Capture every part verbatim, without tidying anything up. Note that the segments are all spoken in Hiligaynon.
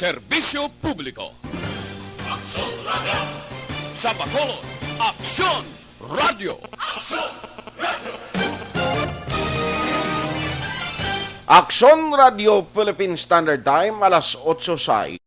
Serbisyo publiko. Aksyon Radio. Sa Bacolod, Aksyon Radio. Aksyon Radio. Aksyon Radio Philippine Standard Time, alas otso sais.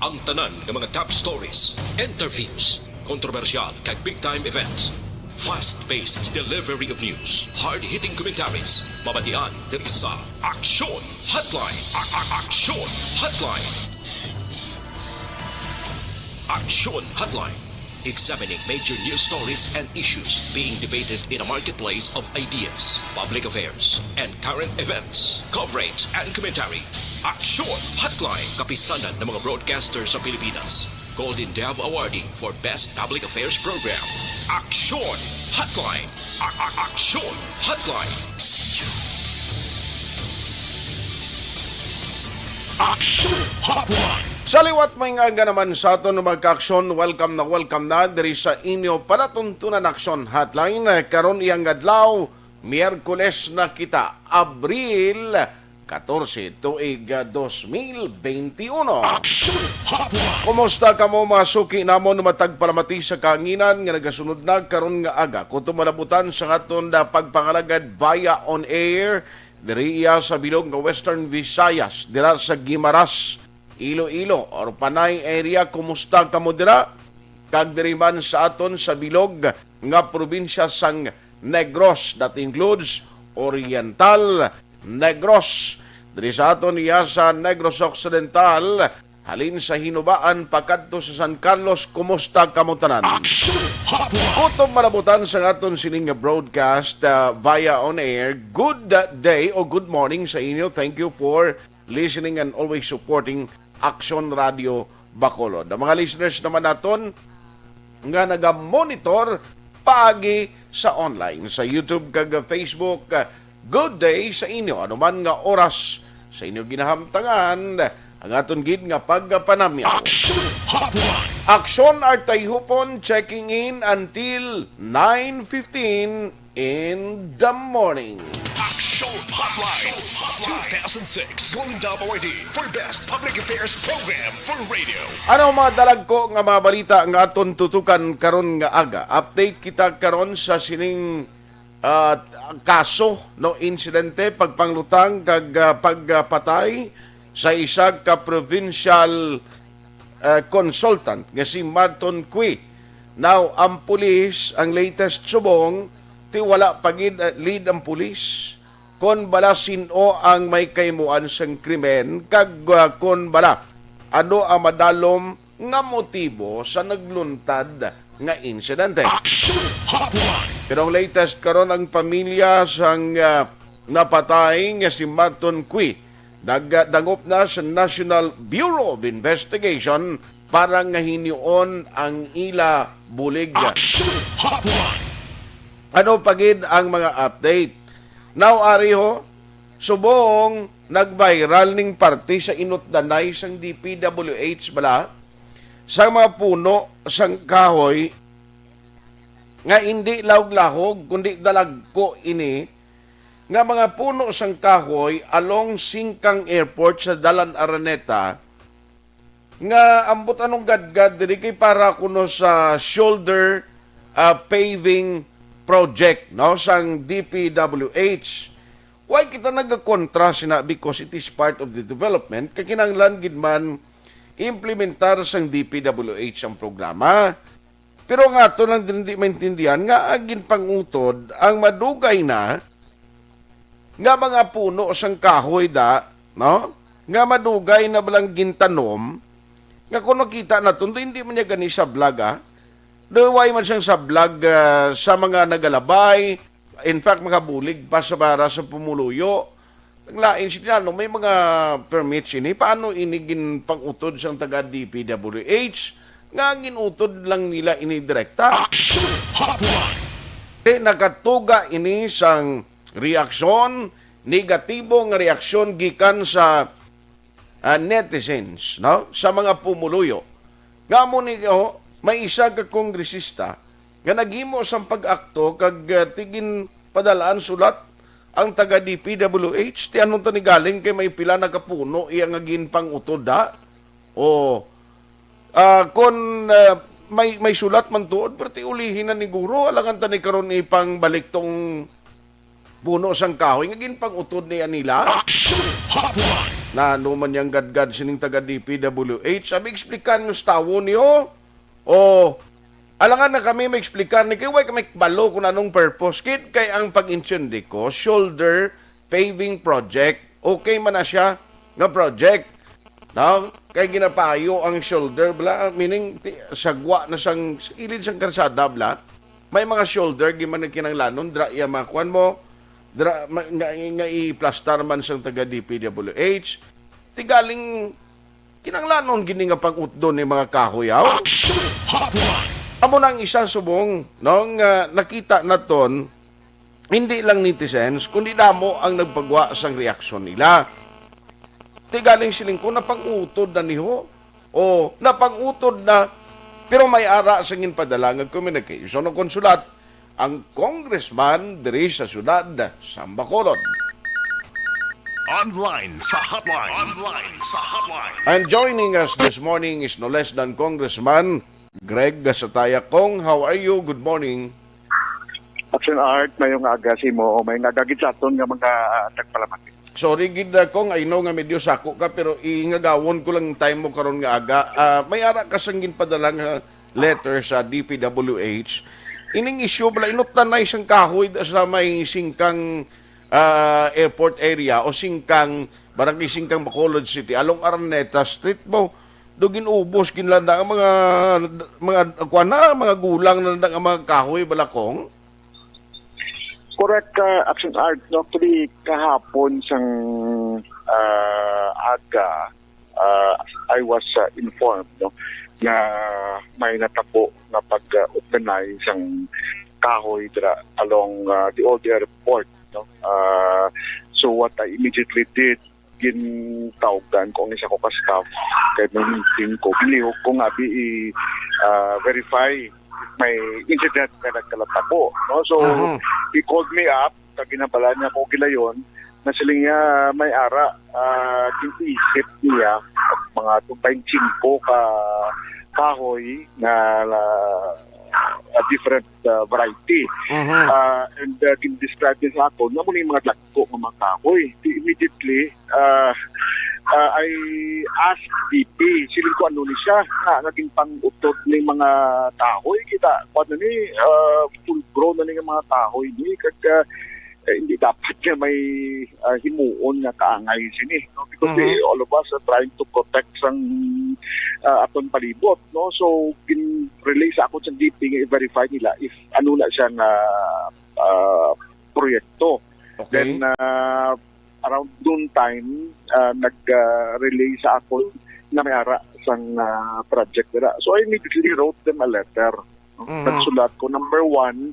Ang tanan nga mga top stories, interviews, kontrobersyal kag big time events. Fast-paced delivery of news, hard-hitting commentaries. Mabatian diri sa Aksyon Hotline. A- a- Aksyon Hotline. Aksyon Hotline. Examining major news stories and issues being debated in a marketplace of ideas, public affairs, and current events. Coverage and commentary. Aksyon Hotline. Kapisanan ng mga broadcaster sa Pilipinas. Golden Dove Awardee for Best Public Affairs Program. Aksyon Hotline. A- a- Aksyon Hotline. Aksyon Hotline. Sa liwat, may nga naman sa aton, mga kaaksyon, welcome na welcome na diri sa inyo palatuntunan Aksyon Hotline. Karon iyang adlaw, Miyerkules na kita, Abril katorse, tuig, ah, dos mil benti uno. Aksyon Hotline. Kumusta kamo, mga suki namon, matag palamati sa kahanginan nga nagasunod na karon nga aga? Kutob malabutan sa aton na pagpangalagad via on air, diri iya sa bilog nga Western Visayas, dira sa Guimaras, Iloilo, or Panay area, kumusta kamo dira? Kag diri man sa aton sa bilog nga probinsya sang Negros, that includes Oriental, Negros, diri sa aton iya sa Negros Occidental, halin sa Hinubaan pakadto sa San Carlos, kumusta kamo tanan? Action Hotline. Kutob malabutan sa aton sining nga broadcast, ah, via on air. Good, ah, day o good morning sa inyo. Thank you for listening and always supporting Action Radio Bacolod. Ang mga listeners naman naton nga naga-monitor paagi sa online, sa YouTube kag Facebook, good day sa inyo. Ano man nga oras sa inyo ginahamtangan ang aton gid nga pagpanamyaw. Action Hotline. Aksyon Artayhupon checking in until nine fifteen in the morning. Action Hotline two thousand six Golden Dove Awardee for Best Public Affairs Program for Radio. Ano ang mga dalagko nga mga balita nga aton tutukan karon nga aga? Update kita karon sa sining, ah, kaso, no, insidente, pagpanglutang kag, ah, pagpatay sa isa ka provincial, ah, consultant nga si Marton Cui. Now, ang pulis, ang latest subong, ti wala pa gid, ah, lead ang pulis kon bala sin-o ang may kahimuan sang krimen kag, ah, kon bala ano ang madalom nga motibo sa nagluntad nga insidente. Action Hotline. Pero ang latest karon, ang pamilya sang, ah, napatay nga si Marton Cui nagdangop na sa National Bureau of Investigation para nga hinyoon ang ila bulig. Action Hotline. Ano pa gid ang mga update? Now, ari ho, subong nag-viral ning parte sa inutdanay sang D P W H bala, sa mga puno sang kahoy nga indi lahog-lahog, kundi dalagko ini nga mga puno sang kahoy along Singkang Airport sa Dalan Araneta, nga ambot anong gadgad diri kay para kuno sa shoulder, ah, paving project, no, sang D P W H. Why kita nagakontra sina? Because it is part of the development, kay kinahanglan gid man implementar sang D P W H ang programa. Pero ang ato lang din di maintindihan nga ang ginpangutod ang madugay na nga mga puno sang kahoy da, no? Nga madugay na balang gintanom, nga kung makita naton, hindi man niya gani sablag, ah. Duway man siyang sablag, ah, sa mga nagalabay. In fact, makabulig pa sa para sa pumuluyo. Ang lain sila, no, may mga permits ini. Paano ini ginpangutod sang taga D P W H nga ginutod lang nila ini direkta? Action Hotline. Eh, nakatuga ini sang reaksyon, negatibo nga reaksyon gikan sa ah, netizens, no, sa mga pumuluyo. Nga mo ni, oh, may isa ka kongresista nga naghimo sang pag-akto kag, ah, tigin padalaan sulat ang taga D P W H, ti anong tani galing kay may pila na ka puno iya nga ginpang-utod, ha? O, ah, kon, ah, may, may sulat man tuod, pero ti ulihi na ni guro, alangan tani karon ipangbalik tong puno sang kahoy nga ginpang-utod ni Anila. Action Hotline! Na ano man yang gadgad sining taga D P W H, sabi, explikan mo sa tawo niyo. O, alangan na kami maexplicar ni kay way kami kabalo kung anong purpose. Kit kay ang pag-intindi ko, shoulder paving project. Okay man na siya nga project. No? Kay ginapayo ang shoulder, bla, meaning, ti-, sagwa na sang ilid sang karsada, bla. May mga shoulder, gi man ang kinanglanon, dra iya makuan mo, dra, ma-, nga, nga i-plastar man sang taga D P W H. Ti galing, kinanglanon gini nga pang-utdon ni mga kahoy, aw? Action Hotline! Amo na ang isa subong, no, nga nakita naton, hindi lang netizens, kundi damo ang nagpagwa sang reaksyon nila. Ti galing siling ko, napang-utod na niho. O, napang-utod na. Pero may ara sa ginpadala nga communication o konsulat ang congressman diri sa siyudad sa Bacolod. Online sa hotline. Online sa hotline. And joining us this morning is no less than Congressman Greg Gatchalian. Kong, how are you? Good morning. Action Art, mayong aga sa imo. Mayong aga gid sa aton nga mga, ah, tagpalamati. Sorry gid, ah, Kong, I know nga medyo sako ka, pero ingagawon ko lang time mo karon nga aga. Ah, may ara ka sang ginpadala nga letter sa D P W H. Ining issue bala, inutdan na isang kahoy da sa may Singkang, ah, airport area o Singkang, Barangay Singkang, Bacolod City, along Araneta Street mo. Do ginubos, ginlanda ang mga, mga, kuwan na, mga gulang na lang ang mga kahoy, bala, Kong? Correct, uh, Action Art. No? Actually, kahapon sang, uh, aga, uh, I was, uh, informed, no, na may natabo na pag-utdanay sang kahoy dira along, uh, the old airport. No? Uh, so what I immediately did, gintawgan ko ang isa ko ka staff kay may meeting ko. Ginlihok ko nga abi i, ah, verify may incident nga nagkalatabo, no? So, Mhm. he called me up, kag ginhambal niya ko gilayon, na siling niya may ara, ah, gin-isip niya mga twenty-five ka kahoy nga, ah, different, ah, variety. Mhm. Ah, and, ah, gin-describe niya sa akon nga amo ni mga dagko nga mga kahoy. Di immediately, ah, ah, I asked D P, siling ko, ano ni siya, nga naging pang-utod ni mga kahoy. Kita, kuwan na ni, ah, full grown na ni nga mga kahoy ni. Kag, ah, eh, hindi dapat nga may, ah, himuon nga kaangay sini, no? Because Mhm. we, all of us are trying to protect sang, ah, aton palibot, no? So, gin-relay sa akon sa D P nga i-verify nila if ano na siya nga, ah, proyekto. Okay. Then, ah, around noon time, ah, nag, ah, relay sa akon nga may ara sang, ah, project dira. So, I immediately wrote them a letter. Mhm. Nagsulat ko, number one,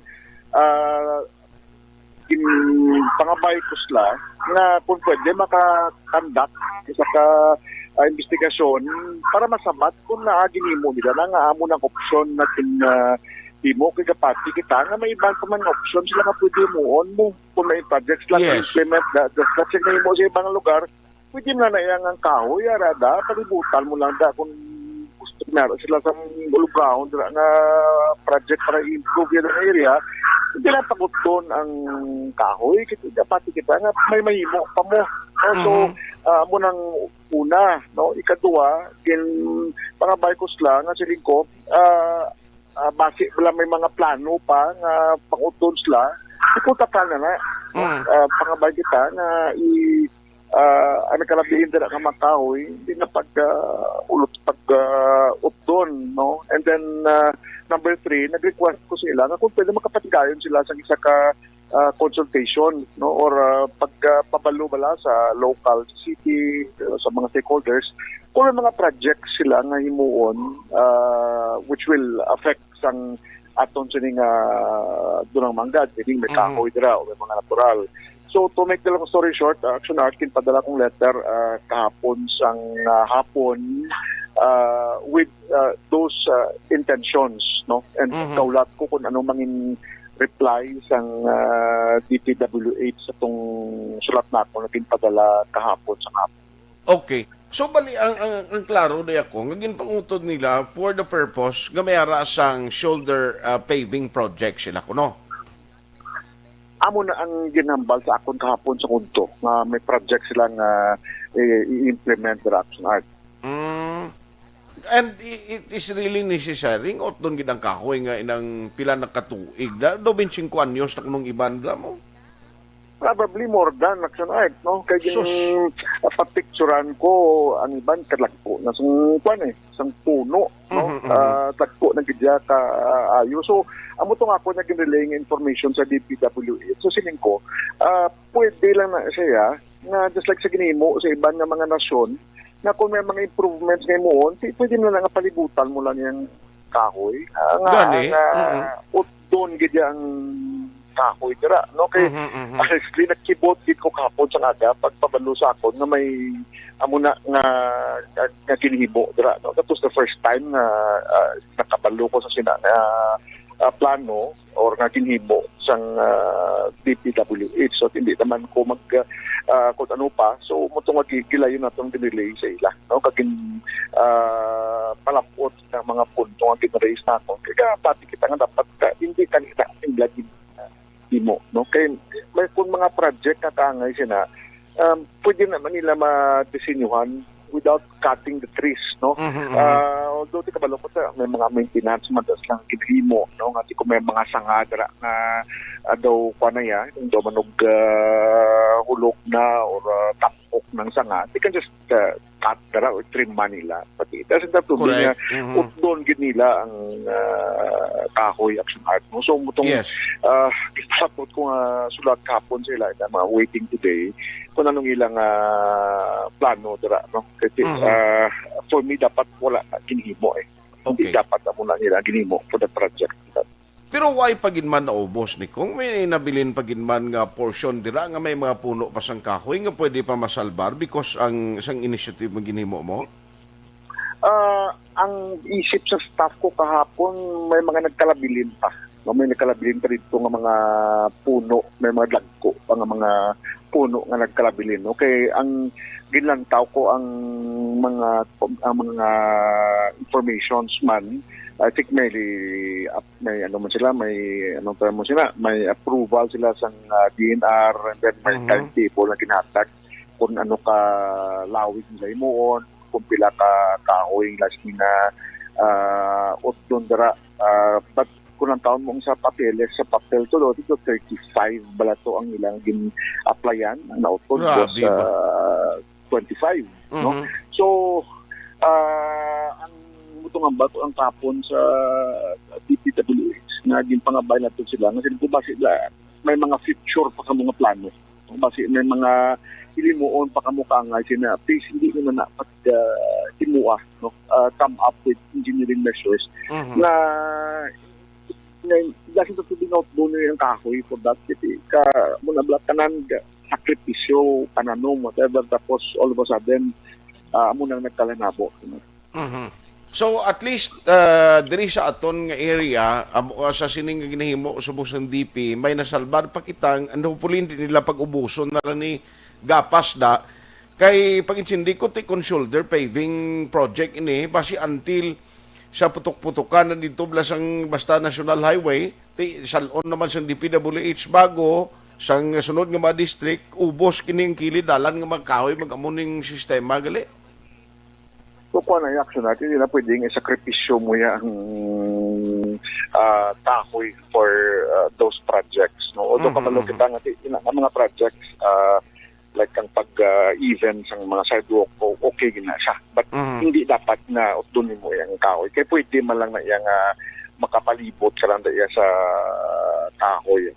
ah, gin-, pangabay ko sila nga kung pwede maka-conduct isa ka, ah, investigasyon para masabat kung naa ginhimo nila na nga amo nang opsyon na gin-, ah, himo. Kay gapati kita nga may iban pa man nga opsyon sila nga pwede himuon mo kung may projects lang Yes. implement na, just like nahimo sa ibang lugar, pwede na na iya nga kahoy, ara da, palibutan mo lang da kung gusto na sila sa ulugahon dira nga project para i-improve yung area, hindi lang pag-utdon ang kahoy, kita, dapat kita nga may mahimo pa mo. No? So, Mhm. ah, mo nang una, no? Ikadua, gin, pangabay ko sila nga siling ko, ah, ah, basi wala may mga plano pa nga pang-utdon sila, ipunta na na. No? Mm. Ah, pangabay kita nga i, ah, ang nagkalabihin dira nga mga kahoy, hindi na pag, ah, ulot, pag, ah, utdon, no? And then, ah, number three, nag-request ko sa ila nga kung pwede makapatigayon sila sa isa ka, ah, consultation, no? Or, ah, pagpabalo bala sa local city, uh, sa mga stakeholders, kung may mga projects sila nga himuon, ah, which will affect sang aton sini nga dunang manggad, meaning may Mhm. kahoy dira o may mga natural. So, to make the long story short, uh, Action Art, ginpadala kong letter, uh, kahapon sang, uh, hapon, uh, with, uh, those, uh, intentions, no? And Mhm. kaulat ko kung ano mangin reply sang, uh, D P W H sa tong sulat nako na ginpadala kahapon sa hapon. Okay. So, bali, ang, ang, ang klaro na ako, nga ginpangutod nila for the purpose nga may ara sang shoulder, uh, paving project sila kuno. Amo na ang ginhambal sa akon kahapon sa udto, nga may project sila nga, eh, i-implement dira sa Action Art. Mm. And i-, it is really necessary nga utdon gid ang kahoy nga inang pila na ka tuig na, daw twenty-five anyos na kunong iban bala mo. Probably more than Action Art, no? Kay gin-, Sus. ah, papicturan ko ang iban kadagko na sang kuan eh, sang puno, no? Mhm, mhm. Ah, dagko na gid siya ka, ah, ayo. So, amo to nga ako nga ginrelay nga information sa D P W H. So, siling ko, ah, pwede lang na siya nga just like sa ginhimo sa iban nga mga nasyon, nga kung may mga improvements nga himuon, ti-, pwede na nga palibutan mo lang yang kahoy. Ah, nga, Gani, nga mm. utdon gid ang kahoy dira, no? Kay, Mhm, mhm. honestly, nagkibot gid ko kahapon sa aga, pagpabalo sa akon nga may amo na nga, nga, nga ginhimo dira, no? That was the first time nga, ah, nakabalo ko sa sina nga, ah, plano or nga ginhimo sang, ah, D P W H. So, hindi naman ko mag, ah, kung ano pa. So, mo to nga gi-, gilayon naton ginrelay sa ila, no? Kag gin-, ah, palapot ang mga punto nga gin-raise naton. Kaya pati kita nga dapat ka, hindi kanila ang lagi himo, no? Kay may kung mga project nga kaangay sila, um, pwede naman nila madisenyuhan without cutting the trees, no? Mhm, mhm. Ah, although, di kabalo ko sa, may mga maintenance man tas lang ginhimo, no? Nga di ko may mga sanga dira nga, ah, daw, kuwan na ya, yung daw manog, ah, hulog na or, ah, tapok ng sanga. They can just, ah, cut dira or trim man nila. But it doesn't have to be Correct. nga Mhm. utdon gid nila ang, ah, kahoy, Action Art, no? So, mutong, Yes. ah, gisapot ko nga sulat kahapon sila, na mga waiting today, kung anong ilang, ah, plano dira, no? Kasi, Mhm. ah, for me, dapat wala na ginhimo eh. Hindi Okay. dapat na muna nila ginhimo for the project. Pero why pa gid man naubos ni kung may nabilin pa gid man nga portion dira nga may mga puno pa sang kahoy nga pwede pa masalbar because ang sang initiative nga ginhimo mo? Ah, ang isip sa staff ko kahapon, may mga nagkalabilin pa. No, may nagkalabilin pa dito nga mga puno, may mga dagko pa nga mga puno nga nagkalabilin. Okay, ang ginlantaw ko ang mga, ang mga informations man, I think may, may ano man sila, may, anong term mo sila, may approval sila sang, ah, D N R, and then may Mhm. timetable na ginhatag kung ano ka lawig nila himuon, kung pila ka kahoy nila sina, ah, utdon dira. Ah, but kung ang taon mo sa papeles, sa papel to, do, dito thirty-five bala to ang ilang gin-applyan, ang nautod Grabe sa ba? twenty-five, no? Mhm. So, ah, ang mutong ang bato ang kapon sa D P W H nga ginpangabay nato sila, nga sila basi sila may mga future pa ka mga plano. Basi may mga hilimuon pa kamo kangay sina, please, hindi naman na pag, ah, himuha, no? Ah, come up with engineering measures Mhm. na, na, dahil sa tubig na doon ang kahoy for that city. Ka, muna bala tanan, ga-, sakripisyo, pananom, whatever, tapos all of a sudden, ah, amo nang nagkalanabo. Mhm. So, at least, ah, diri sa aton nga area, am-, ah, sa sining nga ginahimo subong sang D P, may nasalbar pa kita, and hopefully hindi nila pag-ubuson na lang ni gapas da. Kay pag-intindi ko, ti kon shoulder paving project ini, basi until sa putok-putokan na dito, bala sang basta National Highway, ti salon naman sang D P W H bago, sang sunod nga mga district, ubos kini ang kilid, dalan nga mga kahoy, mag-amo ning sistema, gali. So, kuha na yung action natin, hindi na pwedeng isakripisyo mo ya ang, ah, kahoy for, ah, those projects, no? Although, Mhm, kabalo mhm. kita nga, ti-, ina-, ang mga projects, ah, like ang pag, ah, even sa mga sidewalk, o-, okay gid na siya. But Mhm. hindi dapat na utdon mo yung kahoy. Kaya pwede man lang na yung, ah, makapalibot sa randa iya sa kahoy.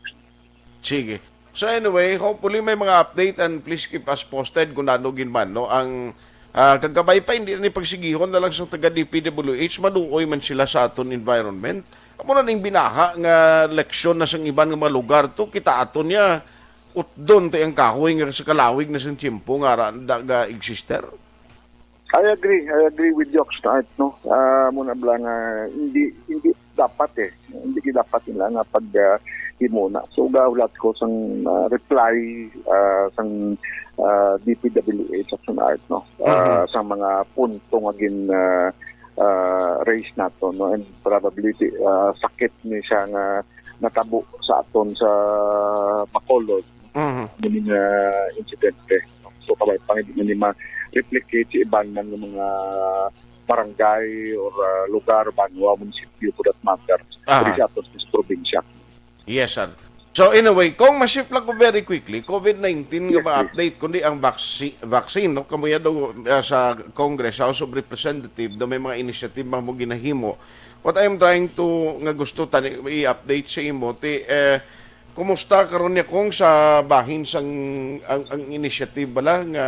Sige. So anyway, hopefully may mga update and please keep us posted kung ano gid man, no? Ang, ah, kagabay pa, hindi na ni pagsigihon na lang sa taga D P W H, maluoy man sila sa aton environment. Amo na ning binaha nga leksyon na sang iban nga mga lugar to, kita aton niya, utdon ti ang kahoy nga sa kalawig na sang tiyempo nga ara da ga-existe? I agree. I agree with you, Oxnard, no? Ah, muna bala nga hindi, hindi dapat eh. Hindi dapat nila nga pag, ah, himuna. So, gahulat ko sang, ah, reply, ah, sang, ah, D P W H, Oxnard, no? Ah, Mhm. Sa mga punto nga gin, ah, ah, raise nato, no? And probably, ah, sakit ni siya nga natabo sa aton sa Bacolod, Mhm. Mini nga insidente. So, kabay pa, hindi man ni ma-replicate sa iban man nga mga barangay or, ah, lugar, banwa, munisipyo for that matter, Aha. Diri sa aton sa probinsya. Yes, sir. So, anyway, kung ma-shift lang ko very quickly, covid nineteen nga Yes, ba please. Update, kundi ang vaccine, vaccine, no? Kamuya daw, ah, sa Congress, House of Representative, daw may mga initiative man mo ginahimo. What I'm trying to, nga gusto tani i-update sa imo, ti, eh, kumusta karon niya kung sa bahin sang, ang, ang initiative bala nga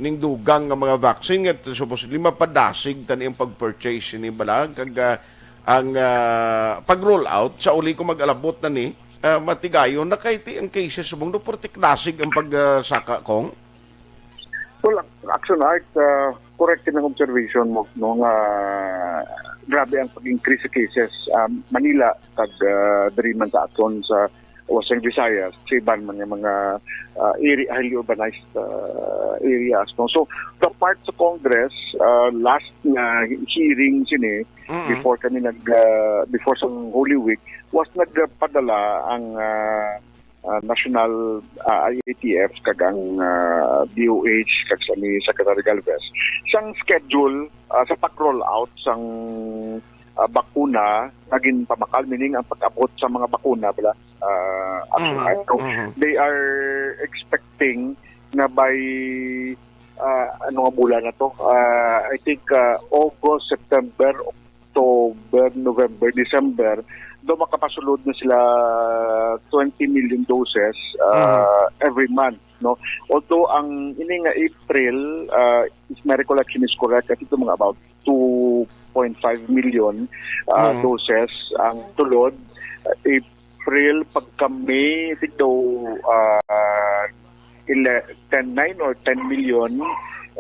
ining dugang nga mga vaccine nga supposedly mapadasig tani ang pag-purchase ini bala kag, ah, ang, ah, pag-roll out sa uli kung mag-alabot na ni, ah, matigayon na kay ti ang cases subong do purtik dasig ang pag, ah, saka kong? Well, Action Art, ah, correct din ang observation mo, no, nga grabe ang pag-increase sa cases. Um, Manila, kag, ah, diri man sa aton sa Western Visayas, sa iban man nga mga, ah, area, highly urbanized, ah, areas, no? So, the part sa Congress, ah, last nga hearing sini, Mm-mm. before kami nag, ah, before sa Holy Week, was nagpadala ang, ah, ah, National, ah, I A T F kag ang, ah, D O H kag sa ni Secretary Galvez sang schedule, ah, sa pag-roll out sang, ah, bakuna nga ginpabakal, meaning ang pag-abot sa mga bakuna bala, ah, actually, Mm, so, mhm. They are expecting na by, ah, ano nga bulan na to? Ah, I think, ah, August, September, October, November, December, do makapasulod na sila twenty million doses, ah, Mhm. every month, no? Although ang ini nga April, ah, if my recollection is correct, I think mga about two point five million, ah, Mhm. doses ang sulod. April, pagka May, I think daw, ah, ele-, ten nine or ten million.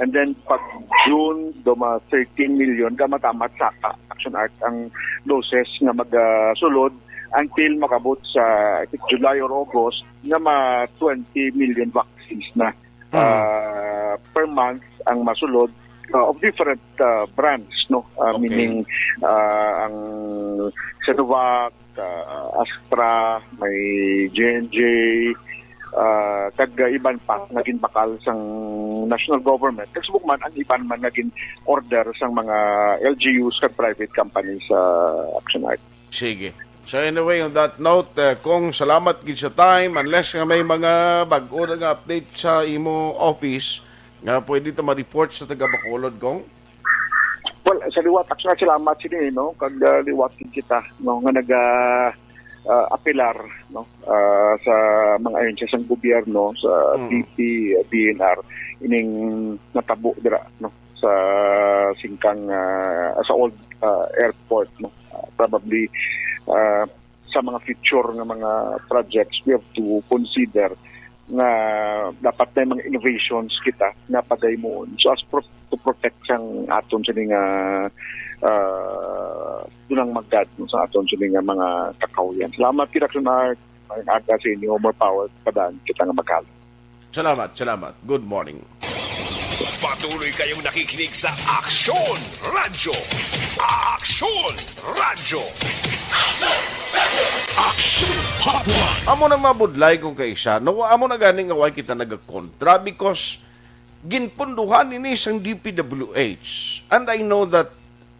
And then pag June, do mga thirteen million, gamatamat sa Action Art ang doses nga magasulod until makabot sa, I think, July or August nga ma twenty million vaccines na, Mm. ah, per month ang masulod, ah, of different, ah, brands, no? Ah, Okay. Meaning, ah, ang Sinovac, ah, Astra, may J and J, ah, kag iban pa nga ginbakal sang national government. Kag subong man ang iban man nga gin-order sang mga L G Us kag private companies sa Action Art. Sige. So anyway, on that note, uh, Kong, salamat gid sa time. Unless nga may mga bag-o na nga update sa imo office nga pwede ta ma-report sa taga Bacolod, Kong? Well, sa liwat, actually, salamat sini, no? Kag, ah, liwat gid kita, no, nga naga, ah, apelar, no, ah, sa mga ahensya sang gobyerno, sa Mm. D P, D N R, ining natabo dira, no, sa singkang, ah, sa old, ah, airport, no. Ah, probably, ah, sa mga future nga mga projects, we have to consider nga dapat may mga innovations kita nga pagaymuon. So, as pro-, to protect sang aton sini nga, ah, dunang magad, no, sa aton sini nga mga kakawyan. Salamat kita, Kunar. May aga sa inyo, more power, padaan kita nga magkal. Salamat, salamat. Good morning. Patuloy kayong nakikinig sa Aksyon Radyo. Aksyon Radyo. Aksyon Hotline. Amo na mabudlay kung kaisa. No, amo na gani nga why kita nagakontra because ginpunduhan ini sang D P W H. And I know that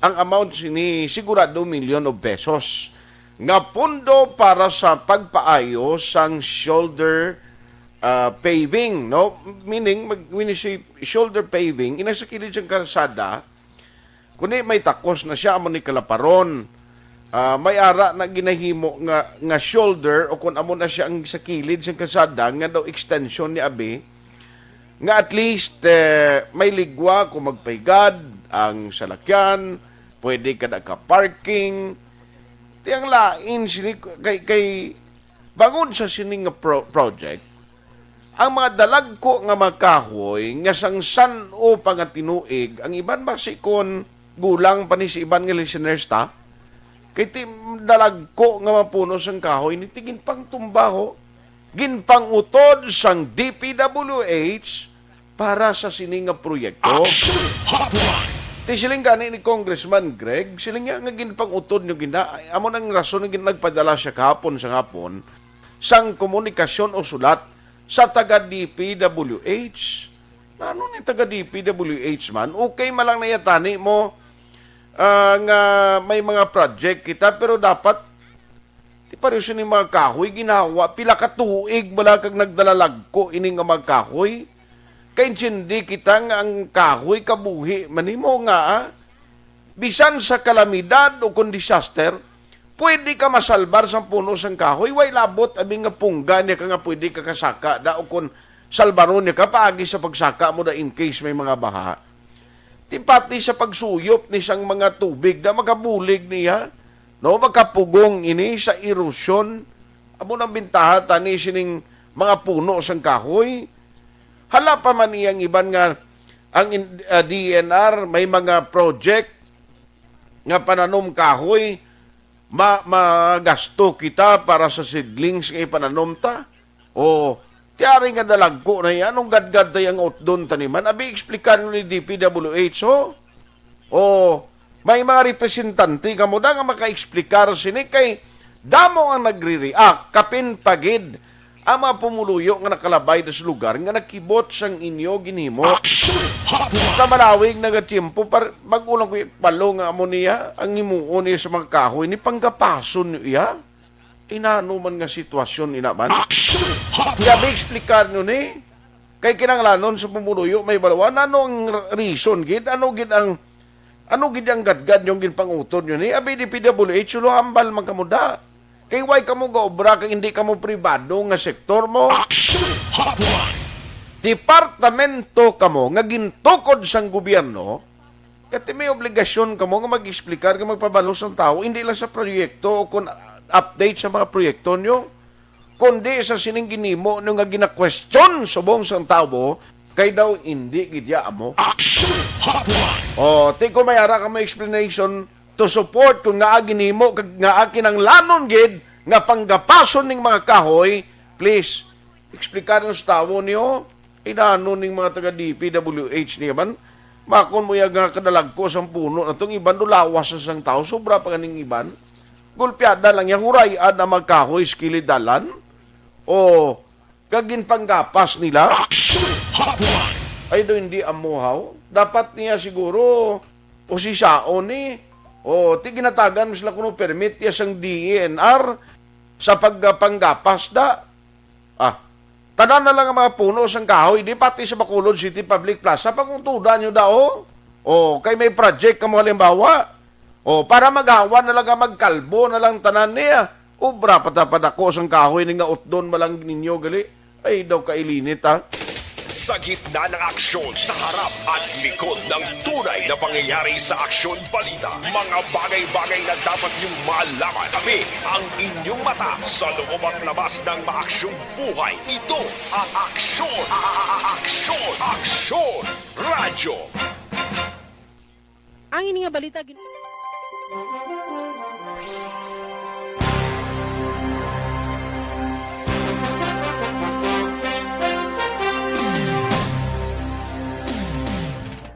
ang amount sini sigurado million of pesos nga pondo para sa pagpaayo sang shoulder, ah, paving, no? Meaning, mag-, when you say shoulder paving, inang sa kilid sang kalsada, kundi may takos na siya, amo ni kalaparon. Ah, may ara na ginahimo nga, nga shoulder o kung amo na siya ang sa kilid sang kalsada nga daw extension ni abi, nga at least, eh, may ligwa kung magpaigad ang salakyan, pwede kada ka parking. Ti ang lain sini kay, kay bangod sa sini nga pro-, project, ang mga dalagko nga mga kahoy nga sang san-o pa nga tinuig, ang iban basi kon gulang pa ni sa iban nga listeners ta, kay ti dalagko nga mga puno sang kahoy ni ti ginpangtumba ho, ginpangutod sang D P W H para sa sini nga proyekto. Action Hotline! Ti siling gani ni Congressman Greg, siling niya nga ginpangutod nyo gina, amo nang rason nga gin-, nagpadala siya kahapon sa hapon sang komunikasyon o sulat sa taga D P W H. Ano ni taga D P W H man? Okay man lang na yatani mo, ah, nga may mga project kita, pero dapat ti pareho sini mga kahoy, ginhawa, pila ka tuig bala kag nagdalalagko ini nga mga kahoy? Kaintindi kita nga ang kahoy kabuhi man nimo nga, ah, bisan sa kalamidad o kon disaster, pwede ka masalbar sang puno sang kahoy. Way labot abi nga pungga niya ka nga pwede ka kasaka da o kon salbaron niya ka paagi sa pagsaka mo da in case may mga baha. Ti pati sa pagsuyop ni sang mga tubig da makabulig niya, no, makapugong ini sa erosyon. Amo nang bintaha tani sining mga puno sang kahoy. Hala pa man iyang iban nga ang in-, ah, D E N R may mga project nga pananom kahoy, ma-, magasto kita para sa seedlings nga ipananom ta. O, tiari nga dalagko na iya, anong gadgad tayo ang utdon taniman? Abi, explikan ni D P W H, ho? O, may mga representante kamo da nga maka-explicar sini kay damo ang nagre-react, kapin pagid ang mga pumuluyo nga nakalabay da sa lugar nga nakibot sang inyo ginhimo. Action Hotline! Sa malawig nagatiempo, par-, bag-o lang ko ipalo nga amo niya, ang himuon niya sa mga kahoy, ni panggapason niyo iya. Inano man nga sitwasyon ina man? Action Hotline! Kaya ba explicar nyo ni? Kay kinahanglanon sa pumuluyo may balawan. Ano ang r-, reason gid? Ano gid ang, ano gid ang gadgad yung ginpangutod nyo ni? Abi di P W H, ulo hambal man kamo da. Kay way kamo gaobra kay hindi kamo pribado nga sektor mo. Action Hotline! Departamento kamo nga gintukod sang gobyerno, kati may obligasyon kamo nga mag-explicar, nga magpabalo sang tawo, hindi lang sa proyekto o kon update sa mga proyekto nyo, kundi sa sining ginimo nyo nga gina-question subong sang tawo, kay daw hindi gid ya amo. Action Hotline! O, ti kung may ara kamo explanation to support kung ngaa ginimo kag ngaa kinahanglanon gid nga panggapason ning mga kahoy, please, explicar sa tawo niyo. Inano ning mga taga D P W H niya man? Makon mo ya nga kadalagko sang puno na tong iban do lawas na sang tawo, sobra pa ganing iban. Gulpiada lang ya, huray-an ang mga kahoy sa kilid dalan. O, kag ginpanggapas nila. Action Hotline! Ay do, hindi amo haw. Dapat niya siguro usisaon ni. O, ti ginatagan mo sila kuno permit ya sang D E N R sa pagpanggapas da. Ah, tanan na lang ang mga puno sang kahoy, di pati sa Bacolod City Public Plaza, pangutod nyo daw. O, kay may project kamo halimbawa. O, para maghawa na lang, magkalbo na lang tanan niya. Obra pa ta padako sang kahoy ni nga utdon malang ninyo gali. Ay, daw kailinit, ha? Sa gitna ng aksyon, sa harap at likod ng tunay na pangyayari sa Aksyon Balita, mga bagay-bagay na dapat niyong malaman. Kami ang inyong mata sa loob at labas ng maaksyong buhay. Ito ang Aksyon, a-, a-, a-, Aksyon, Aksyon Radyo. Ang ini nga balita gin-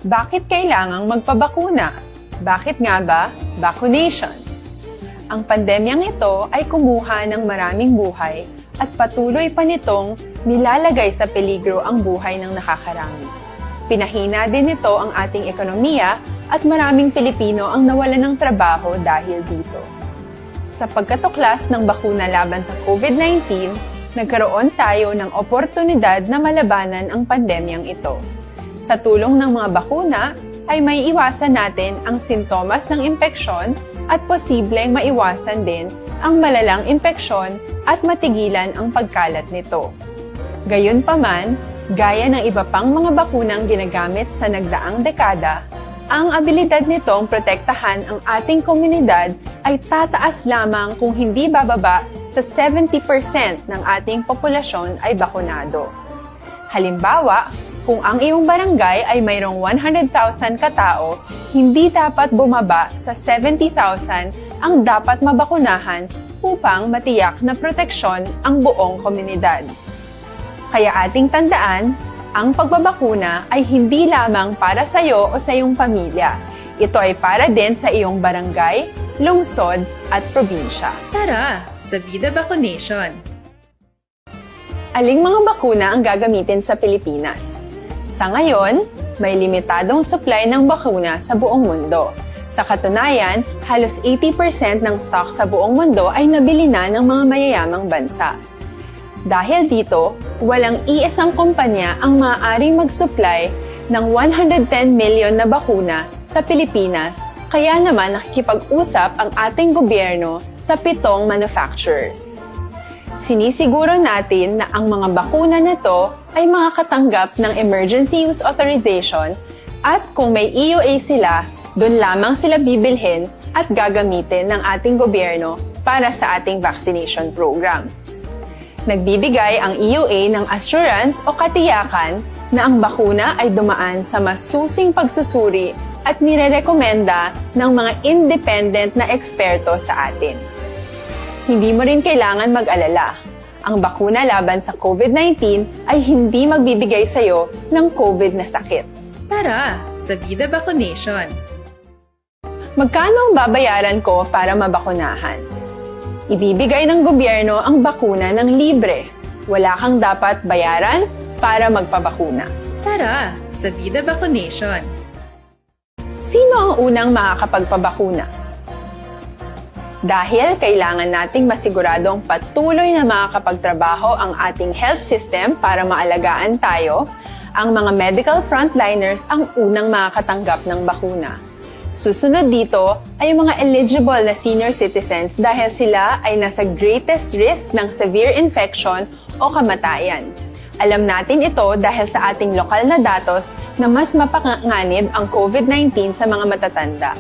Bakit kailangang magpabakuna? Bakit nga ba vaccination? Ang pandemyang ito ay kumuha ng maraming buhay at patuloy pa nitong nilalagay sa peligro ang buhay ng nakakarami. Pinahina din nito ang ating ekonomiya at maraming Pilipino ang nawalan ng trabaho dahil dito. Sa pagkatuklas ng bakuna laban sa COVID nineteen, nagkaroon tayo ng oportunidad na malabanan ang pandemyang ito. Sa tulong ng mga bakuna, ay maiiwasan natin ang sintomas ng impeksyon at posibleng maiwasan din ang malalang impeksyon at matigilan ang pagkalat nito. Gayunpaman, gaya ng iba pang mga bakunang ginagamit sa nagdaang dekada, ang abilidad nitong protektahan ang ating komunidad ay tataas lamang kung hindi bababa sa seventy percent ng ating populasyon ay bakunado. Halimbawa, kung ang iyong barangay ay mayroong one hundred thousand ka tawo, hindi dapat bumaba sa seventy thousand ang dapat mabakunahan upang matiyak na proteksyon ang buong komunidad. Kaya ating tandaan, ang pagbabakuna ay hindi lamang para sa iyo o sa iyong pamilya. Ito ay para din sa iyong barangay, lungsod, at probinsya. Tara, sa Vida Vaccination! Aling mga bakuna ang gagamitin sa Pilipinas? Sa ngayon, may limitadong supply ng bakuna sa buong mundo. Sa katunayan, halos eighty percent ng stock sa buong mundo ay nabili na ng mga mayayamang bansa. Dahil dito, walang iisang kumpanya ang maaaring mag-supply ng one hundred ten million na bakuna sa Pilipinas, kaya naman nakikipag-usap ang ating gobyerno sa pitong manufacturers. Sinisiguro natin na ang mga bakuna na to ay makakatanggap ng emergency use authorization, at kung may E U A sila, doon lamang sila bibilhin at gagamitin ng ating gobyerno para sa ating vaccination program. Nagbibigay ang E U A ng assurance o katiyakan na ang bakuna ay dumaan sa masusing pagsusuri at nirerekomenda ng mga independent na eksperto sa atin. Hindi mo rin kailangan mag-alala. Ang bakuna laban sa COVID nineteen ay hindi magbibigay sa iyo ng COVID na sakit. Tara, sa Vida Vaccination! Magkano ang babayaran ko para mabakunahan? Ibibigay ng gobyerno ang bakuna ng libre. Wala kang dapat bayaran para magpabakuna. Tara, sa Vida Vaccination! Sino ang unang makakapagpabakuna? Dahil kailangan nating masiguradong patuloy na makakapagtrabaho ang ating health system para maalagaan tayo, ang mga medical frontliners ang unang makakatanggap ng bakuna. Susunod dito ay ang mga eligible na senior citizens dahil sila ay nasa greatest risk ng severe infection o kamatayan. Alam natin ito dahil sa ating lokal na datos na mas mapanganib ang COVID nineteen sa mga matatanda.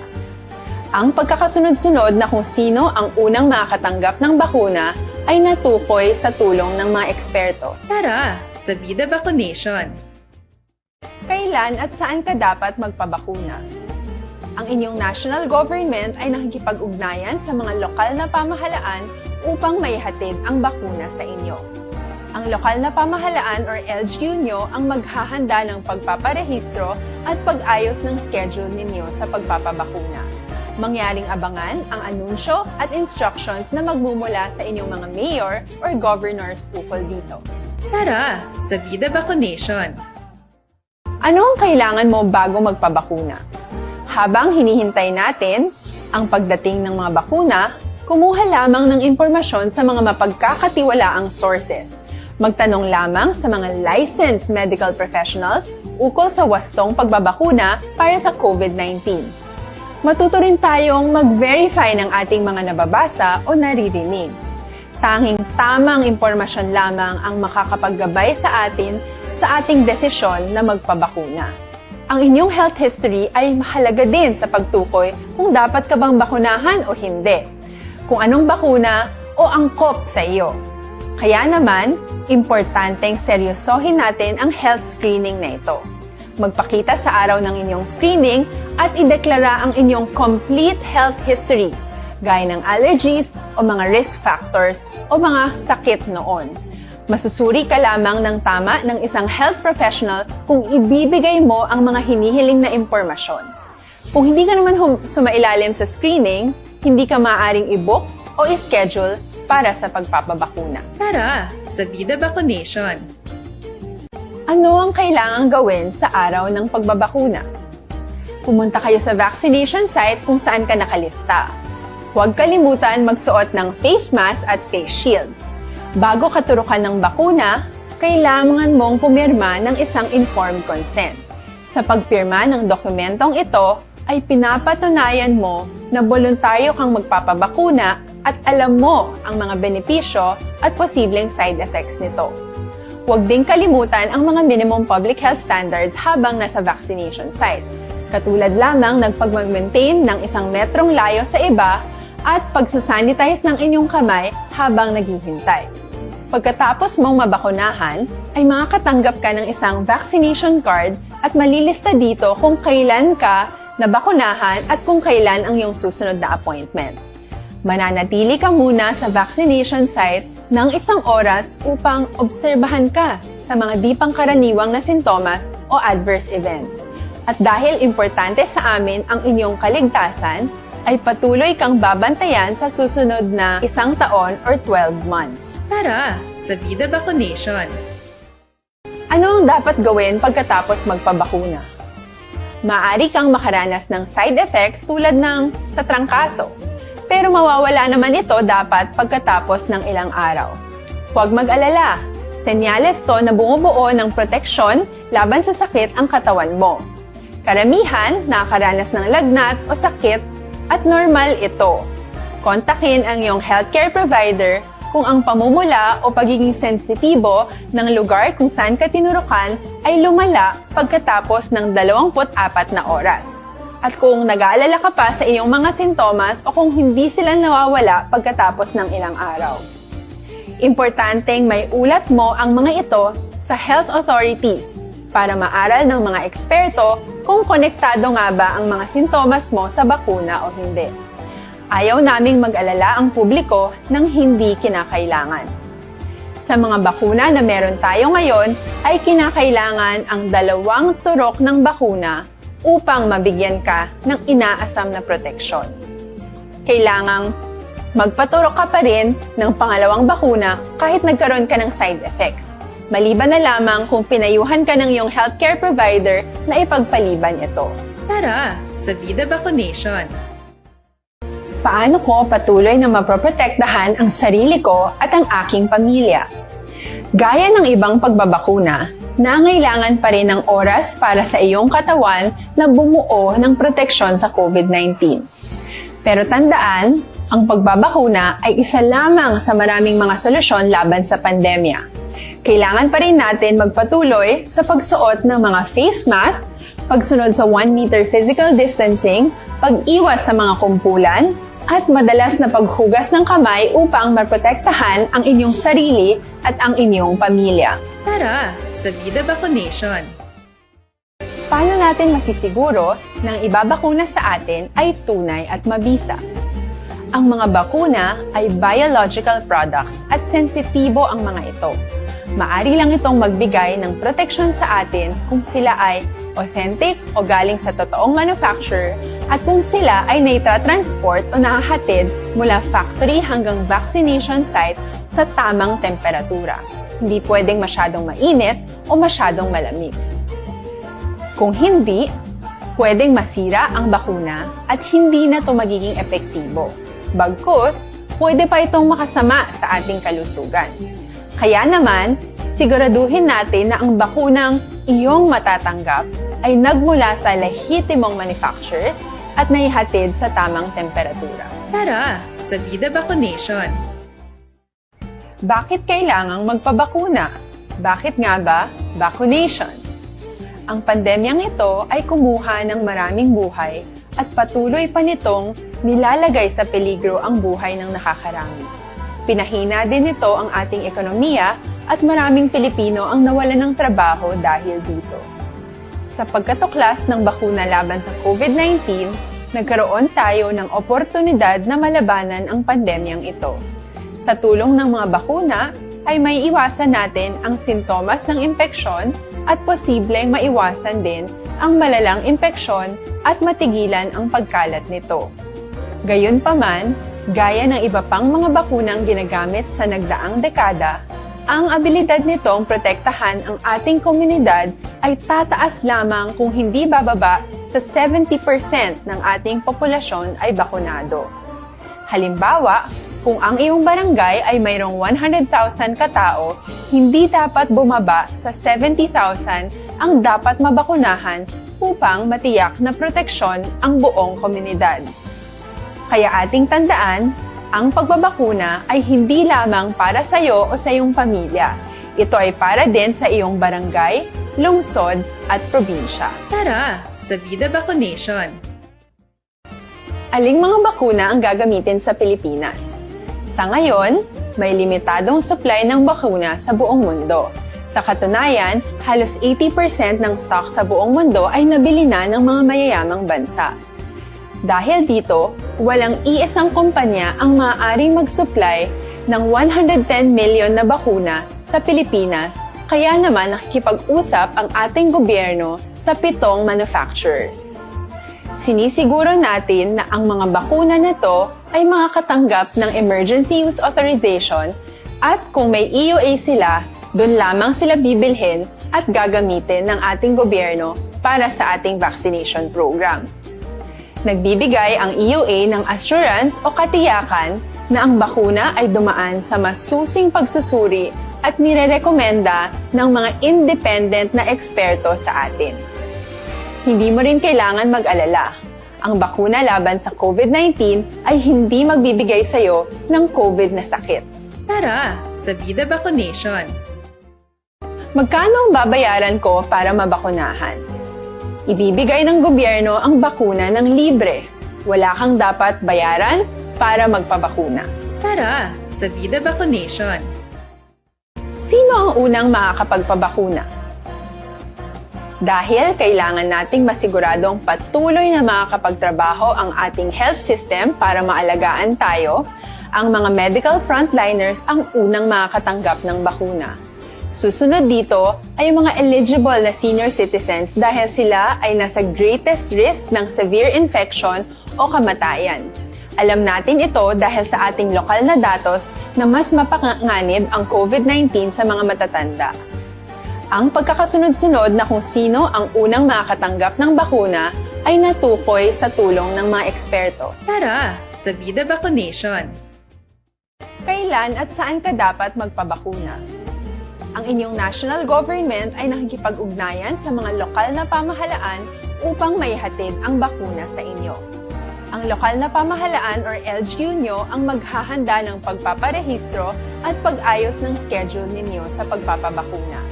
Ang pagkakasunod-sunod na kung sino ang unang makakatanggap ng bakuna ay natukoy sa tulong ng mga eksperto. Tara, sa Vida Vaccination! Kailan at saan ka dapat magpabakuna? Ang inyong national government ay nakikipag-ugnayan sa mga lokal na pamahalaan upang maihatid ang bakuna sa inyo. Ang lokal na pamahalaan or L G U nyo ang maghahanda ng pagpaparehistro at pag-ayos ng schedule ninyo sa pagpapabakuna. Mangyaring abangan ang anunsyo at instructions na magmumula sa inyong mga mayor or governors ukol dito. Tara, sa Vida Vaccination! Ano ang kailangan mo bago magpabakuna? Habang hinihintay natin ang pagdating ng mga bakuna, kumuha lamang ng impormasyon sa mga mapagkakatiwalaang sources. Magtanong lamang sa mga licensed medical professionals ukol sa wastong pagbabakuna para sa COVID nineteen. Matuto rin tayong mag-verify ng ating mga nababasa o naririnig. Tanging tamang impormasyon lamang ang makakapaggabay sa atin sa ating desisyon na magpabakuna. Ang inyong health history ay mahalaga din sa pagtukoy kung dapat ka bang bakunahan o hindi, kung anong bakuna o angkop sa iyo. Kaya naman, importanteng seryosohin natin ang health screening na ito. Magpakita sa araw ng inyong screening at ideklara ang inyong complete health history, gaya ng allergies o mga risk factors o mga sakit noon. Masusuri ka lamang ng tama ng isang health professional kung ibibigay mo ang mga hinihiling na impormasyon. Kung hindi ka naman hum- sumailalim sa screening, hindi ka maaaring i-book o i-schedule para sa pagpapabakuna. Tara, sa Vida Vaccination! Ano ang kailangang gawin sa araw ng pagbabakuna? Pumunta kayo sa vaccination site kung saan ka nakalista. Huwag kalimutan magsuot ng face mask at face shield. Bago katurukan ng bakuna, kailangan mong pumirma ng isang informed consent. Sa pagpirma ng dokumentong ito, ay pinapatunayan mo na boluntaryo kang magpapabakuna at alam mo ang mga benepisyo at posibleng side effects nito. Huwag ding kalimutan ang mga minimum public health standards habang nasa vaccination site. Katulad lamang ng pagmag-maintain ng isang metrong layo sa iba at pagsasanitize ng inyong kamay habang naghihintay. Pagkatapos mong mabakunahan, ay makakatanggap ka ng isang vaccination card at malilista dito kung kailan ka nabakunahan at kung kailan ang iyong susunod na appointment. Mananatili ka muna sa vaccination site ng isang oras upang obserbahan ka sa mga di pangkaraniwang na sintomas o adverse events. At dahil importante sa amin ang inyong kaligtasan, ay patuloy kang babantayan sa susunod na isang taon or twelve months. Tara sa Vida Vaccination! Ano ang dapat gawin pagkatapos magpabakuna? Maaari kang makaranas ng side effects tulad ng sa trangkaso, pero mawawala naman ito dapat pagkatapos ng ilang araw. Huwag mag-alala, senyales to na bumubuo ng proteksyon laban sa sakit ang katawan mo. Karamihan nakakaranas ng lagnat o sakit at normal ito. Kontakin ang iyong healthcare provider kung ang pamumula o pagiging sensitibo ng lugar kung saan ka tinurukan ay lumala pagkatapos ng dalawampu't apat na oras, at kung nag-aalala ka pa sa iyong mga sintomas o kung hindi sila nawawala pagkatapos ng ilang araw. Importanteng maiulat mo ang mga ito sa health authorities para maaral ng mga eksperto kung konektado nga ba ang mga sintomas mo sa bakuna o hindi. Ayaw naming mag-alala ang publiko ng hindi kinakailangan. Sa mga bakuna na meron tayo ngayon, ay kinakailangan ang dalawang turok ng bakuna upang mabigyan ka ng inaasam na proteksyon. Kailangang magpaturok ka pa rin ng pangalawang bakuna kahit nagkaroon ka ng side effects, maliban na lamang kung pinayuhan ka ng iyong healthcare provider na ipagpaliban ito. Tara sa Vida Vaccination! Paano ko patuloy na mapoprotektahan ang sarili ko at ang aking pamilya? Gaya ng ibang pagbabakuna, nangailangan pa rin ng oras para sa iyong katawan na bumuo ng proteksyon sa COVID nineteen. Pero tandaan, ang pagbabakuna ay isa lamang sa maraming mga solusyon laban sa pandemya. Kailangan pa rin natin magpatuloy sa pagsuot ng mga face mask, pagsunod sa one meter physical distancing, pag-iwas sa mga kumpulan, at madalas na paghugas ng kamay upang maprotektahan ang inyong sarili at ang inyong pamilya. Tara sa Vida Vaccination! Paano natin masisiguro na ang ibabakuna sa atin ay tunay at mabisa? Ang mga bakuna ay biological products at sensitibo ang mga ito. Maari lang itong magbigay ng proteksyon sa atin kung sila ay authentic o galing sa totoong manufacturer at kung sila ay naitatransport o nahahatid mula factory hanggang vaccination site sa tamang temperatura. Hindi pwedeng masyadong mainit o masyadong malamig. Kung hindi, pwedeng masira ang bakuna at hindi na ito magiging epektibo. Bagkus, pwede pa itong makasama sa ating kalusugan. Kaya naman, siguraduhin natin na ang bakunang iyong matatanggap ay nagmula sa lehitimong manufacturers at naihatid sa tamang temperatura. Tara sa Vida Vaccination! Bakit kailangang magpabakuna? Bakit nga ba vaccination? Ang pandemyang ito ay kumuha ng maraming buhay at patuloy pa nitong nilalagay sa peligro ang buhay ng nakakarami. Pinahina din nito ang ating ekonomiya at maraming Pilipino ang nawalan ng trabaho dahil dito. Sa pagkatuklas ng bakuna laban sa COVID nineteen, nagkaroon tayo ng oportunidad na malabanan ang pandemyang ito. Sa tulong ng mga bakuna, ay maiiwasan natin ang sintomas ng impeksyon at posibleng maiwasan din ang malalang impeksyon at matigilan ang pagkalat nito. Gayunpaman, gaya ng iba pang mga bakunang ginagamit sa nagdaang dekada, ang abilidad nitong protektahan ang ating komunidad ay tataas lamang kung hindi bababa sa seventy percent ng ating populasyon ay bakunado. Halimbawa, kung ang iyong barangay ay mayroong one hundred thousand katao, hindi dapat bumaba sa seventy thousand ang dapat mabakunahan upang matiyak na proteksyon ang buong komunidad. Kaya ating tandaan, ang pagbabakuna ay hindi lamang para sa iyo o sa iyong pamilya. Ito ay para din sa iyong barangay, lungsod, at probinsya. Tara sa Vida Vaccination! Aling mga bakuna ang gagamitin sa Pilipinas? Sa ngayon, May limitadong supply ng bakuna sa buong mundo. Sa katunayan, halos eighty percent ng stock sa buong mundo ay nabili na ng mga mayayamang bansa. Dahil dito, walang iisang kumpanya ang maaaring mag-supply ng one hundred ten million na bakuna sa Pilipinas, kaya naman nakikipag-usap ang ating gobyerno sa pitong manufacturers. Sinisiguro natin na ang mga bakuna na to ay makakatanggap ng emergency use authorization, at kung may E U A sila, doon lamang sila bibilhin at gagamitin ng ating gobyerno para sa ating vaccination program. Nagbibigay ang E U A ng assurance o katiyakan na ang bakuna ay dumaan sa masusing pagsusuri at nirerekomenda ng mga independent na eksperto sa atin. Hindi mo rin kailangan mag-alala. Ang bakuna laban sa COVID nineteen ay hindi magbibigay sa iyo ng COVID na sakit. Tara sa Bida Vaccination! Magkano ang babayaran ko para mabakunahan? Ibibigay ng gobyerno ang bakuna ng libre. Wala kang dapat bayaran para magpabakuna. Tara sa Bida Vaccination! Sino ang unang makakapagpabakuna? Dahil kailangan nating masiguradong patuloy na makakapagtrabaho ang ating health system para maalagaan tayo, ang mga medical frontliners ang unang makakatanggap ng bakuna. Susunod dito ay ang mga eligible na senior citizens dahil sila ay nasa greatest risk ng severe infection o kamatayan. Alam natin ito dahil sa ating lokal na datos na mas mapanganib ang COVID nineteen sa mga matatanda. Ang pagkakasunod-sunod na kung sino ang unang makakatanggap ng bakuna ay natukoy sa tulong ng mga eksperto. Tara sa Bida Vaccination! Kailan at saan ka dapat magpabakuna? Ang inyong national government ay nakikipag-ugnayan sa mga lokal na pamahalaan upang maihatid ang bakuna sa inyo. Ang lokal na pamahalaan or L G U nyo ang maghahanda ng pagpaparehistro at pag-ayos ng schedule ninyo sa pagpapabakuna.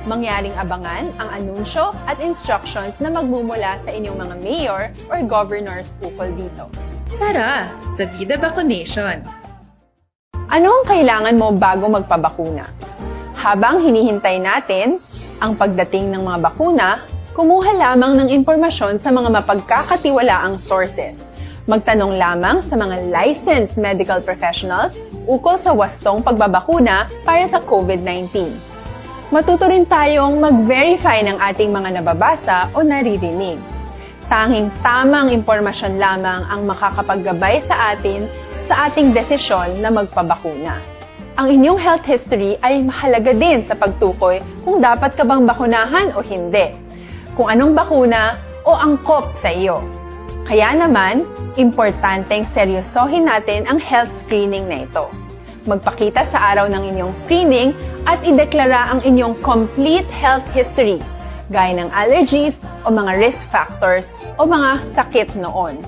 Mangyaring abangan ang anunsyo at instructions na magmumula sa inyong mga mayor or governors ukol dito. Tara sa Bida Vaccination! Ano ang kailangan mo bago magpabakuna? Habang hinihintay natin ang pagdating ng mga bakuna, kumuha lamang ng impormasyon sa mga mapagkakatiwalaang sources. Magtanong lamang sa mga licensed medical professionals ukol sa wastong pagbabakuna para sa COVID nineteen. Matuto rin tayong mag-verify ng ating mga nababasa o naririnig. Tanging tamang impormasyon lamang ang makakapaggabay sa atin sa ating desisyon na magpabakuna. Ang inyong health history ay mahalaga din sa pagtukoy kung dapat ka bang bakunahan o hindi, kung anong bakuna o angkop sa iyo. Kaya naman, importanteng seryosohin natin ang health screening na ito. Magpakita sa araw ng inyong screening at ideklara ang inyong complete health history, gaya ng allergies o mga risk factors o mga sakit noon.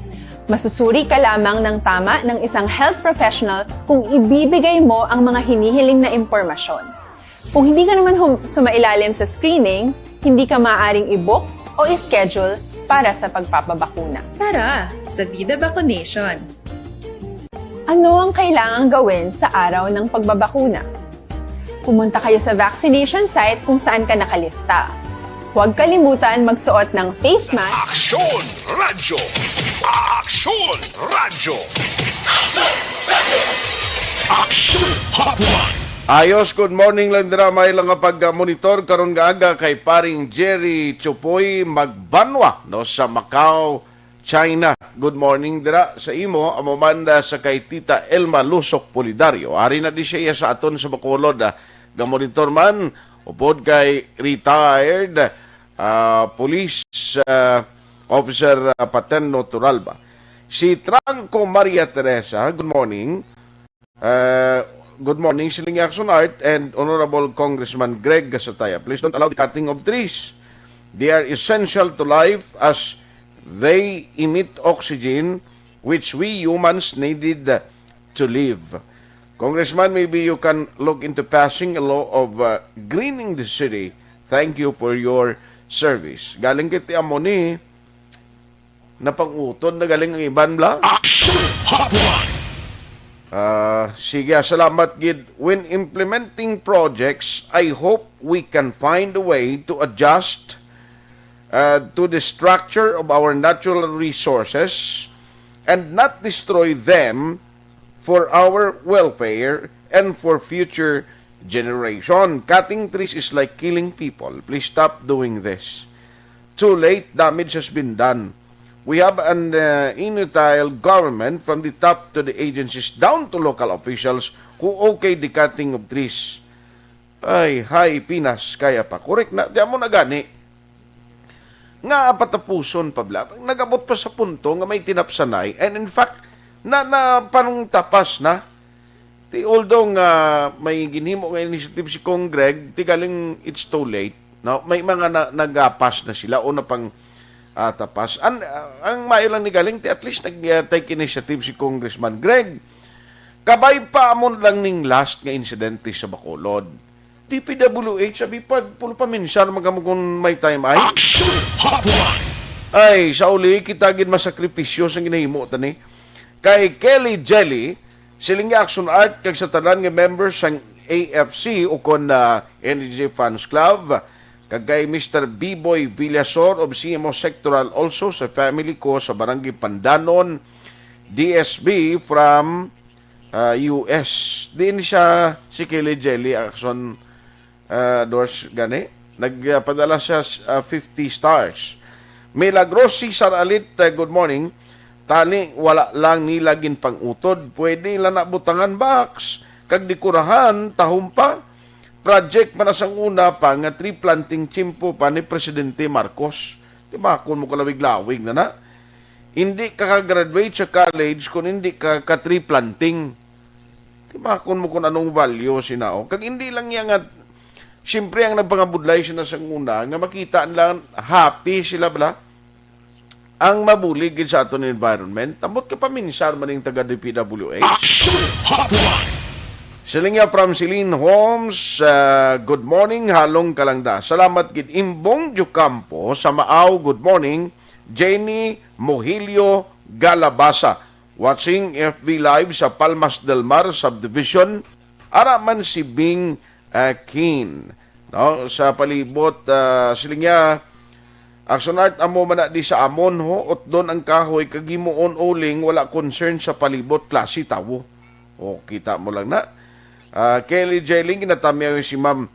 Masusuri ka lamang ng tama ng isang health professional kung ibibigay mo ang mga hinihiling na impormasyon. Kung hindi ka naman hum- sumailalim sa screening, hindi ka maaaring i-book o i-schedule para sa pagpapabakuna. Tara sa Bida Vaccination! Ano ang kailangang gawin sa araw ng pagbabakuna? Pumunta kayo sa vaccination site kung saan ka nakalista. Huwag kalimutan magsuot ng face mask. Aksyon Radyo! Aksyon Radyo! Aksyon Hotline! Ayos, good morning lang dira. May lang nga pag-monitor karon nga aga kay paring Jerry Chupoy Magbanwa, no, sa Macau, China. Good morning dira sa imo. Amo man, ah, sa kay Tita Elma Lusok Pulidario. Ari na di siya sa aton sa Bacolod, ah, gamonitor man upod kay retired, ah, police, ah, officer, ah, Paterno Turalba. Si Trangco Maria Teresa, good morning. Uh, good morning, siling Action Art and Honorable Congressman Greg Gasataya. Please don't allow the cutting of trees. They are essential to life as they emit oxygen which we humans needed to live. Congressman, maybe you can look into passing a law of, uh, greening the city. Thank you for your service. Galing kiti amo ni, napangutod na galing ang iban, bla? Action Hotline! Ah, sige, ah, salamat gid. When implementing projects, I hope we can find a way to adjust, uh, to the structure of our natural resources and not destroy them for our welfare and for future generation. Cutting trees is like killing people. Please stop doing this. Too late, damage has been done. We have an, uh, inutile government from the top to the agencies down to local officials who okay the cutting of trees. Ay, hay, Pinas, kaya pa. Correct na. Di amo na gani. Nga patapuson pa bala. Nagabot pa sa punto nga may tinapsanay. And in fact, na, na panong tapas na. Ti, although nga may ginhimo nga initiative si Cong Greg, ti galing it's too late. No? May mga na, nagapas na sila o napang, ah, tapas. An, ang maayo lang ni galing, ti at least nag, ah, take initiative si Congressman Greg. Kabay pa amon lang ning last nga insidente sa Bacolod. D P W H, sabi pa, pulo pa minsan magamo kung may time ay. Action Hotline! Ay, sa uli, kita gid masakripisyo sa ginahimo tani. Kay Kelly Jelly, siling niya Action Art kag sa tanan nga members sang A F C o kon, ah, Energy Fans Club, kag kay Mister B-Boy Villasor of C M O Sectoral, also sa family ko sa Barangay Pandanon, D S B from, ah, U S. Diin siya si Kelly Jelly Action, ah, Dors gani? Nagpadala siya, ah, fifty stars. Milagros Cesar Alit, ah, good morning. Tani, wala lang nila ginpang-utod. Pwede lang na butangan box. Kag dekorahan, tahom pa. Project pa na sang una pa nga tree planting tiyempo pa ni Presidente Marcos. Di ba, kung mo kalawig-lawig na na? Hindi ka ka-graduate sa college kung hindi ka ka-tree planting. Di ba, kung mo kung anong value sina, oh. Kag hindi lang yan nga, siyempre ang nagpangabudlay sila sa una, nga makita nila happy sila bala, ang mabulig gid sa aton environment. Ambot ka paminsar man ning taga D P W H. Action Hotline! Siling niya from Celine Holmes, uh, good morning, halong kalangda. Salamat gid Imbong Jucampo sa Maaw, good morning. Jenny Mohilio Galabasa, watching F B Live sa Palmas del Mar Subdivision. Ara man si Bing, uh, Keen. No, sa palibot, ah, siling niya, Action Art, amo man na di sa amon, ho, utdon ang kahoy, kag himuon uling wala concern sa palibot, klase tawo. O, kita mo lang na. Ah, Kelly Jelling, ginatamyaw si Ma'am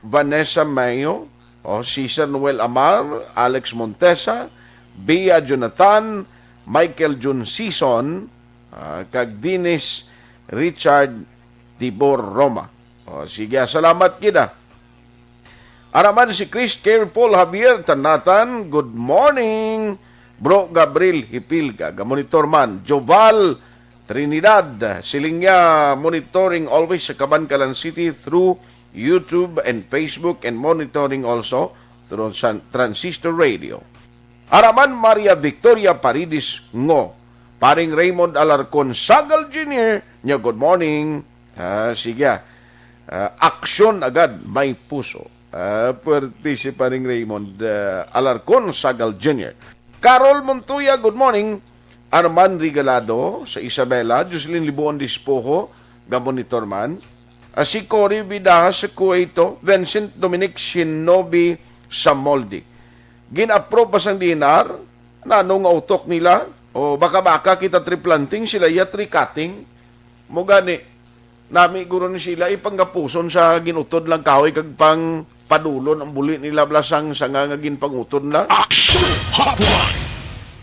Vanessa Mayo, o, Cesar Noel Amar, Alex Montesa, Bia Jonathan, Michael Jun Sison, ah, kag Dennis Richard Tibor Roma. O, sige, ah, salamat gid, ah. Ara man si Chris Care Paul Javier Tanatan, good morning, Bro Gabriel Hipilga, ga-monitor man. Joval Trinidad, siling niya, monitoring always sa Kabankalan City through YouTube and Facebook and monitoring also through San Transistor Radio. Ara man Maria Victoria Paredes Ngo, Paring Raymond Alarcon Sagal Junior, niya, good morning. Ah, sige, ah. Ah, aksyon agad, may puso. Ah, puwerte si Paring Raymond, ah, Alarcon Sagal Junior. Carol Montoya, good morning. Arman Regalado sa Isabela, Jocelyn Libuon Dispoho, ga-monitor man. Ah, si Cory Vidajas sa Kuwait, Vincent Dominic Shinobi sa Moldi. Gin-approve ba sang D N R? Nano nga utok nila? O baka-baka kita tree planting, sila iya tree cutting? Mo gani, nami guro ni sila ipanggapuson sa ginutod lang kahoy kag pang padulon ang buli nila blasang sanga nga ginpangutod nila. Action Hotline!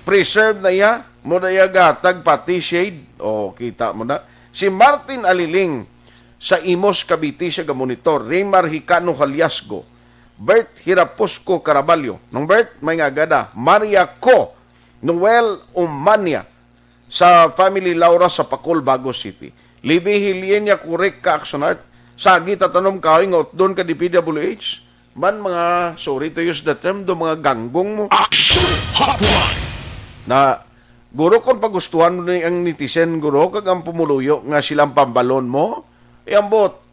Preserve na iya, mo na iya gatag pati shade. O, kita mo na. Si Martin Aliling sa Imus, Cavite, siya ga-monitor. Raymar Hicano Haliasgo. Bert Hirapusco Caraballo. Nung Bert, may nga gada. Maria Co. Noel Umania sa Family Laura sa Pacol, Bago City. Libi Hilienya, correct ka, Action Art. Sagi tatanom kahoy nga utdon ka D P W H. Man, mga, sorry to use the term, do mga ganggong mo. Action Hotline! Na, guro, kung pagustuhan mo ni ang netizen, guro, kag ang pumuluyo nga silang pambalon mo, iambot.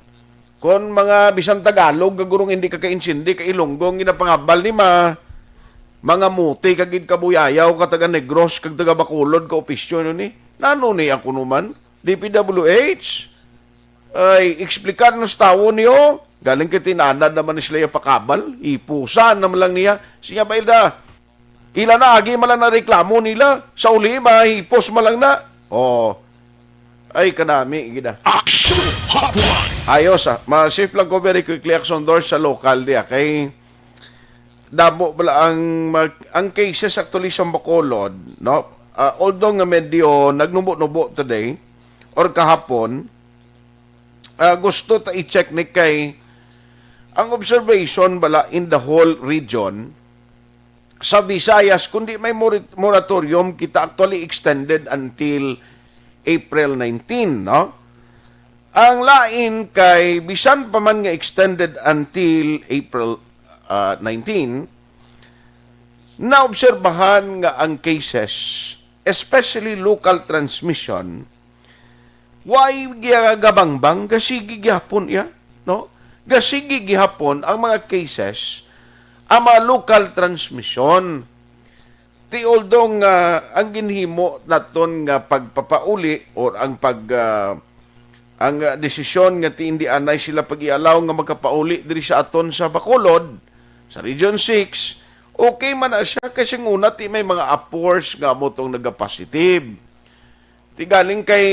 Kon mga bisan Tagalog, gagurong hindi ka kaintindi, ka Ilonggo ang ginapangabal ni ma-, mga muti kag gid kabuyayaw ka taga Negros kag taga Bacolod ka opisyo, no, ni? Nano ni ako naman? D P W H, ay, explicar nos tawo niyo. Galing kay tinanad naman ni sila yung pakabal. Ipusan naman lang niya. Siya ba, Ilda? Ila na, agi man lang na reklamo nila. Sa uli, mahipos man lang na. Oh. Ay, kanami, gida. Action Hotline! Ayos, ah. Ma-shift lang ko very quickly, Action Doors sa local diya. Kay, damo bala ang mag-, ang cases actually sa Bacolod, no? Ah, although nga medyo nagnubo-nubo today or kahapon, ah, gusto ta i-check ni kay ang observation bala in the whole region sa Visayas, kundi may mori-, moratorium kita actually extended until April nineteen, no? Ang lain kay bisan pa man nga extended until April, ah, nineteen, naobserbahan nga ang cases, especially local transmission, way gigabangbang, gasigi gihapon iya, no? Gasigi gihapon ang mga cases, ang mga local transmission. Ti although nga ang ginhimo naton nga pagpapauli or ang pag, ah, ang, ah, desisyon nga ti indi anay sila pag-ialaw nga makapauli diri sa aton sa Bacolod, sa Region six, okay man na siya kay sing una ti may mga apors nga amo tong nagapositive. Ti galing kay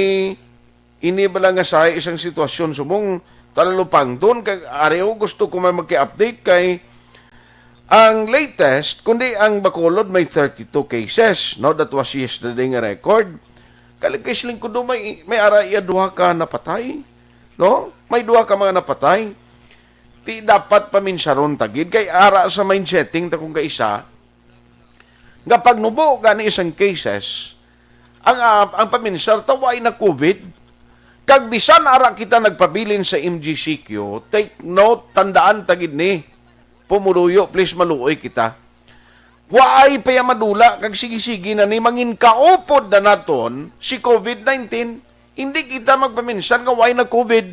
ini bala nga sa isang sitwasyon subong talalupangton kag ari, o, gusto ko man magki-update kay ang latest, kundi ang Bacolod may thirty-two cases, no? That was yesterday nga record. Galing kay siling ko do may, may ara iya duha ka napatay, no? May duha ka mga napatay. Ti dapat paminsaron ta gid kay ara sa mind setting ta kung kaisa nga pag nubo gani isang cases, ang, ah, ang paminsar ta way na COVID. Kag bisan ara kita nagpabilin sa M G C Q, take note, tandaan ta gid ni. Pumuluyo, please, maluoy kita. Waay pa ya madula kag sige-sige na ni mangin kaupod na naton si COVID nineteen. Hindi kita magpaminsan nga way na COVID.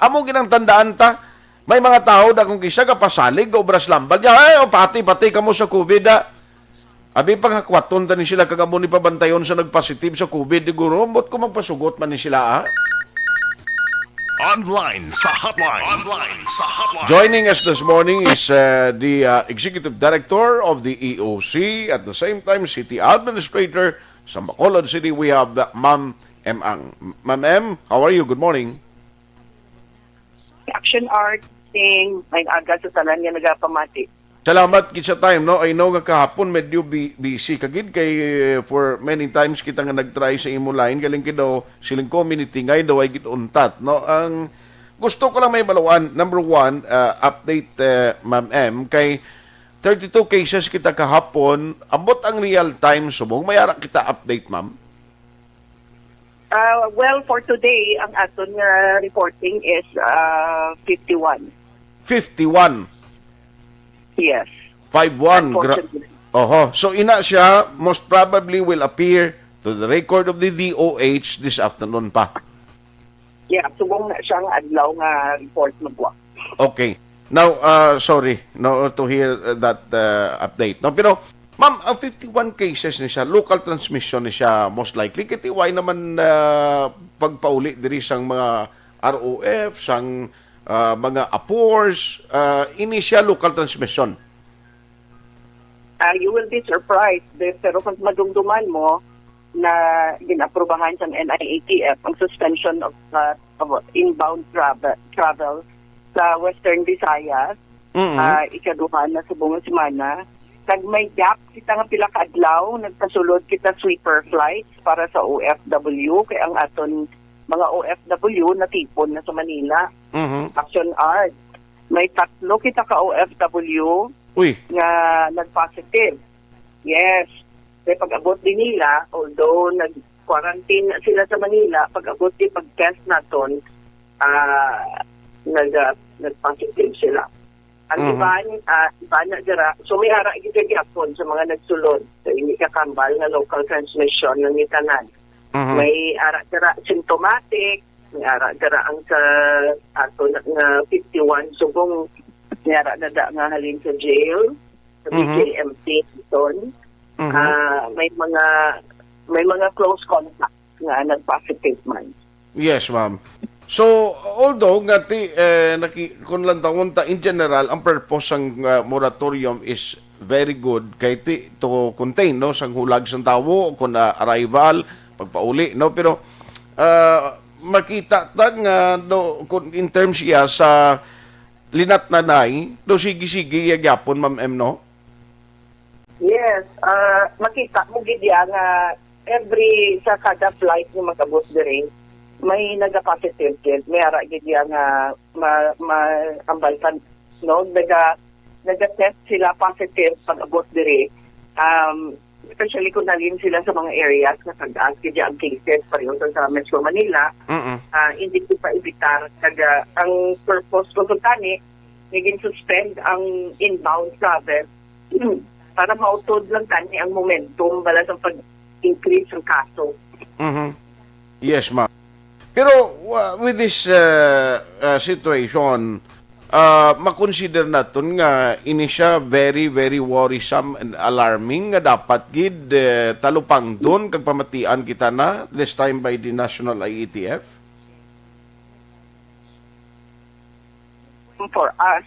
Amo ginang tandaan ta. May mga tao da kung kisa kapasalig, obras lambal niya, "Ay, o, pati, pati kamo sa COVID, ah." Abi, pangakwaton ta ni sila kag amo ni pabantayon sa nagpositive sa COVID, di guro, ambot ko magpasugot man ni sila, ah. Online sa hotline. Online sa hotline. Joining us this morning is, uh, the, uh, Executive Director of the E O C, at the same time, City Administrator sa Bacolod City. We have, uh, Ma'am M. Ang. Ma'am M, how are you? Good morning. Action Art, Sing, may aga sa tanan nga nagapamati. Salamat gid sa time, no? I know nga kahapon medyo bi-, busy ka gid kay, eh, for many times kita nga nag-try sa imo line, galing kay daw siling ko, minitingay daw ay gid untat, no? Ang gusto ko lang may baluan, number one, uh, update, uh, Ma'am M, kay thirty-two cases kita kahapon. Ambot ang real time subong, may ara kita update, Ma'am? Uh, well, for today, ang aton nga reporting is, uh, fifty-one. Fifty-one. Yes. Five one. Gra- Unfortunately. Oho. So, ina siya, most probably will appear to the record of the D O H this afternoon pa. Yeah, subong na siya nga adlaw nga report na buwak. Okay. Now, uh, sorry, no, to hear, uh, that, uh, update, no? Pero, ma'am, ang fifty-one cases ni siya, local transmission ni siya, most likely. Kay ti way naman, uh, pagpauli diri sang mga R O F, sang, uh, mga apors, uh, ini siya local transmission. Ah, you will be surprised, de-, pero kung madumduman mo na ginaprobahan sang N I A T F ang suspension of, ah, of inbound travel, travel sa Western Visayas, Mm-hmm. ah, ikaduha na subong nga semana. Kag may gap kita nga pila ka adlaw, nagpasulod kita sweeper flights para sa O F W, kay ang aton mga O F W natipon na sa Manila. Mm-hmm. Action Art. May tatlo kita ka O F W Uy. nga nag-positive. Yes. Kay pag-abot din nila, although nag-quarantine na sila sa Manila, pag-abot din pag-test naton, ah, nag-, ah, nag-positive sila. Ang Mhm. iban, ah, iban na dira, so may ara gid gyapon sa mga nagsulod. So, hindi ka kambal nga local transmission ng itanan. Mhm. May ara dira symptomatic, may ara dira ang sa ato na, nga fifty-one subong, may ara na da nga halin sa jail, sa Mhm. B J M P, Quezon. Mhm. Ah, may mga, may mga close contacts nga nag-positive man. Yes, ma'am. So, although nga ti, eh, naki-, kung lantawon ta in general, ang purpose sang, ah, moratorium is very good kay ti, to contain, no, sang hulag sang tawo, kung, ah, arrival, pagpauli, no, pero, ah, makita ta nga, no, kung in terms siya sa linatnanay, do sige-sige ya gyapon, Ma'am M, no? Yes, ah, makita mo gid ya nga every sa kada flight nga mag-abot diri, may naga-positive gid. May ara gid ya nga ma, ma ambal pa, no, naga naga-test sila positive pag-abot diri. Um, especially kung nalin sila sa mga areas nga kag-as gid ang cases pareho sa, sa Metro Manila. Mm-mm. Ah, hindi ko pa evitar kag, ah, ang purpose ko tani naging suspend ang inbound travel para mautod lang tani ang momentum bala sa pag-increase ng kaso. Mhm. Yes, ma'am. Pero, uh, with this, uh, uh, situation, uh, makonsider naton nga ini siya very, very worrisome and alarming nga dapat gid, uh, talupangdon kag pamatian kita na, this time by the National I A T F. For us,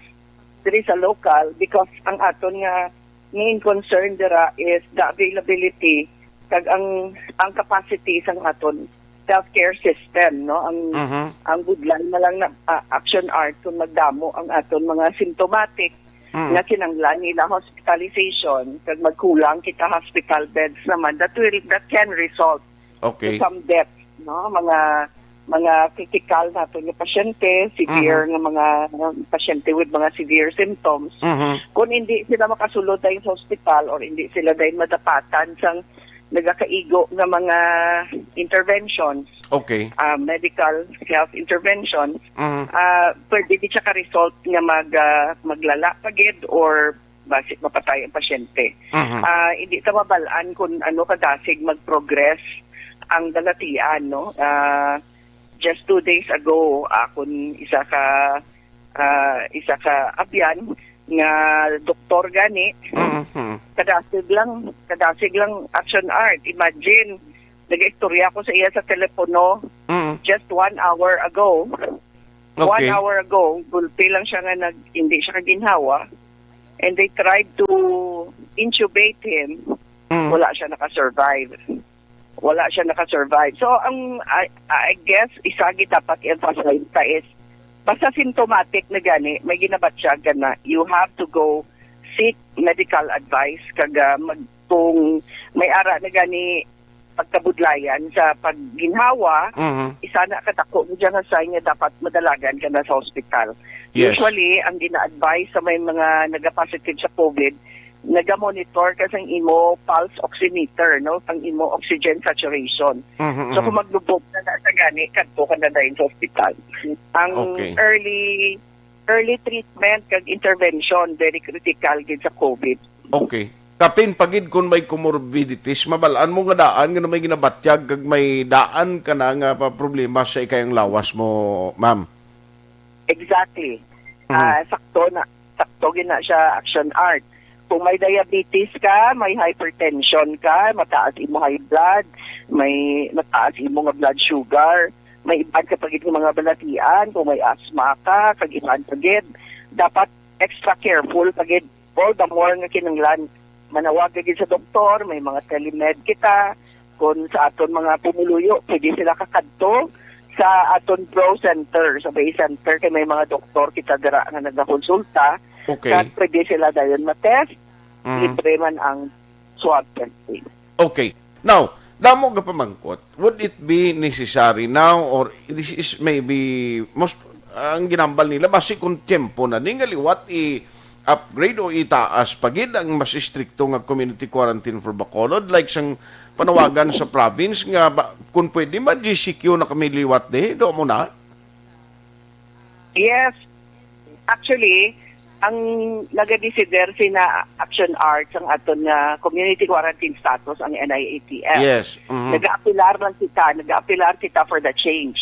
diri sa local, because ang aton nga main concern dira is the availability kag ang ang capacity sang aton healthcare system, no? Ang Mhm. ang budlay na lang na, ah, action art kung magdamo ang aton mga symptomatic Mm. nga kinahanglan nila hospitalization kag magkulang kita hospital beds naman, that will that can result Okay. to some deaths, no? Mga mga critical nato nga pasyente, severe nga mga uh, pasyente with mga severe symptoms. Mhm. Kung hindi sila makasulod dayon sa hospital or hindi sila dayon madapatan sang nagakaigo nga mga interventions, Okay. ah, medical health interventions, Mhm. ah, pwede di siya ka-result nga mag, ah, maglala pa gid or basi mapatay ang pasyente. Mhm. Ah, hindi ta mabal-an kung ano kadasig mag-progress ang balatian, no? Ah, just two days ago, akon isa ka ah, isa ka abyan nga doktor gani, Mhm. kadasig lang, kadasig lang action art. Imagine, nagaistorya ko sa iya sa telepono Mhm. just one hour ago. One Okay. hour ago, gulpi lang siya nga nag, hindi siya kaginhawa. And they tried to intubate him. Mhm. Wala siya naka-survive. Wala siya naka-survive. So, ang, I, I guess, isa gid dapat i-emphasize ta is, basta symptomatic na gani, may ginabatyag ka na, you have to go seek medical advice. Kag, ah, mag, kung may ara na gani pagkabudlayan sa pagginhawa, Mhm. isa na kadako mo dyan nga sign nga dapat madalagan ka na sa hospital. Yes. Usually, ang gina-advise sa may mga nagapositive sa COVID, naga-monitor ka sang imo pulse oximeter, no, sang imo oxygen saturation. Mhm, So, mhm. kung maglubog na na sa gani, kadto ka na dayon sa hospital. Ang Okay. early early treatment kag intervention, very critical gid sa COVID. Okay. Kapin pa gid kung may comorbidities, mabal-an mo nga daan nga may ginabatyag kag may daan ka na nga pa problema sa ikayang lawas mo, ma'am. Exactly. Mhm. Ah, sakto na, sakto gid na siya, action art. Kung may diabetes ka, may hypertension ka, mataas imo high blood, may mataas imo nga blood sugar, may iban ka pa gid nga mga balatian, kung may asthma ka, kag iban pa gid, dapat extra careful pa gid. All the more nga kinahanglan manawag ka gid sa doktor, may mga telemed kita, kung sa aton mga pumuluyo, pwede sila kakadto sa aton Pro Center, sa Bay Center, kay may mga doktor kita dira nga nagakonsulta, Okay. kag pwede sila dayon matest, Mhm. libre man ang swab testing. Okay. Now, damo nga pamangkot. Would it be necessary now, or this is maybe most, ang ginambal nila, basi kung tiyempo na ni nga liwat i-upgrade o itaas pa gid ang mas istrikto nga community quarantine for Bacolod, like sang panawagan sa province nga ba, kung pwede man G C Q na kami liwat di, do mo na? Yes. Actually, ang nagadesider sina Action Arts ang aton nga community quarantine status, ang N I A T F. Yes. Mhm. Nagaapilar lang kita, nagaapilar kita for the change.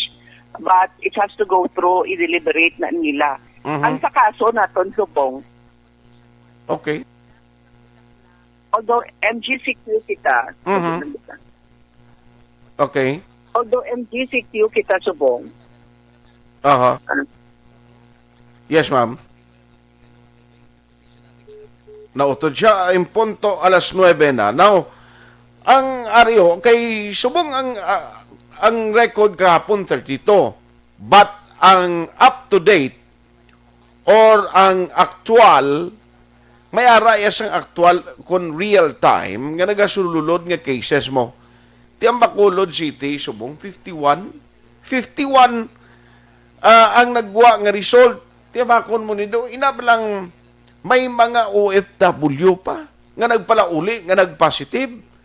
But it has to go through, i-deliberate na nila. Mhm. Ang sa kaso naton, Lubong, Okay. although M G C Q kita, Mhm. Okay. do M G C Q kita subong. Aha. Yes, ma'am. Nautod siya, in punto alas nuebe na. Now, ang ari ho, kay subong ang, ah, ang record kahapon thirty-two. But ang up to date or ang aktual, may ara iya sang aktual kon real time nga nagasululod nga cases mo. Ti ang Bacolod City, subong fifty-one. Fifty-one, ah, ang nagwa nga result. Ti ang bakon mo nido, ina ba lang may mga O F W pa nga nagpalauli, nga nagpositive?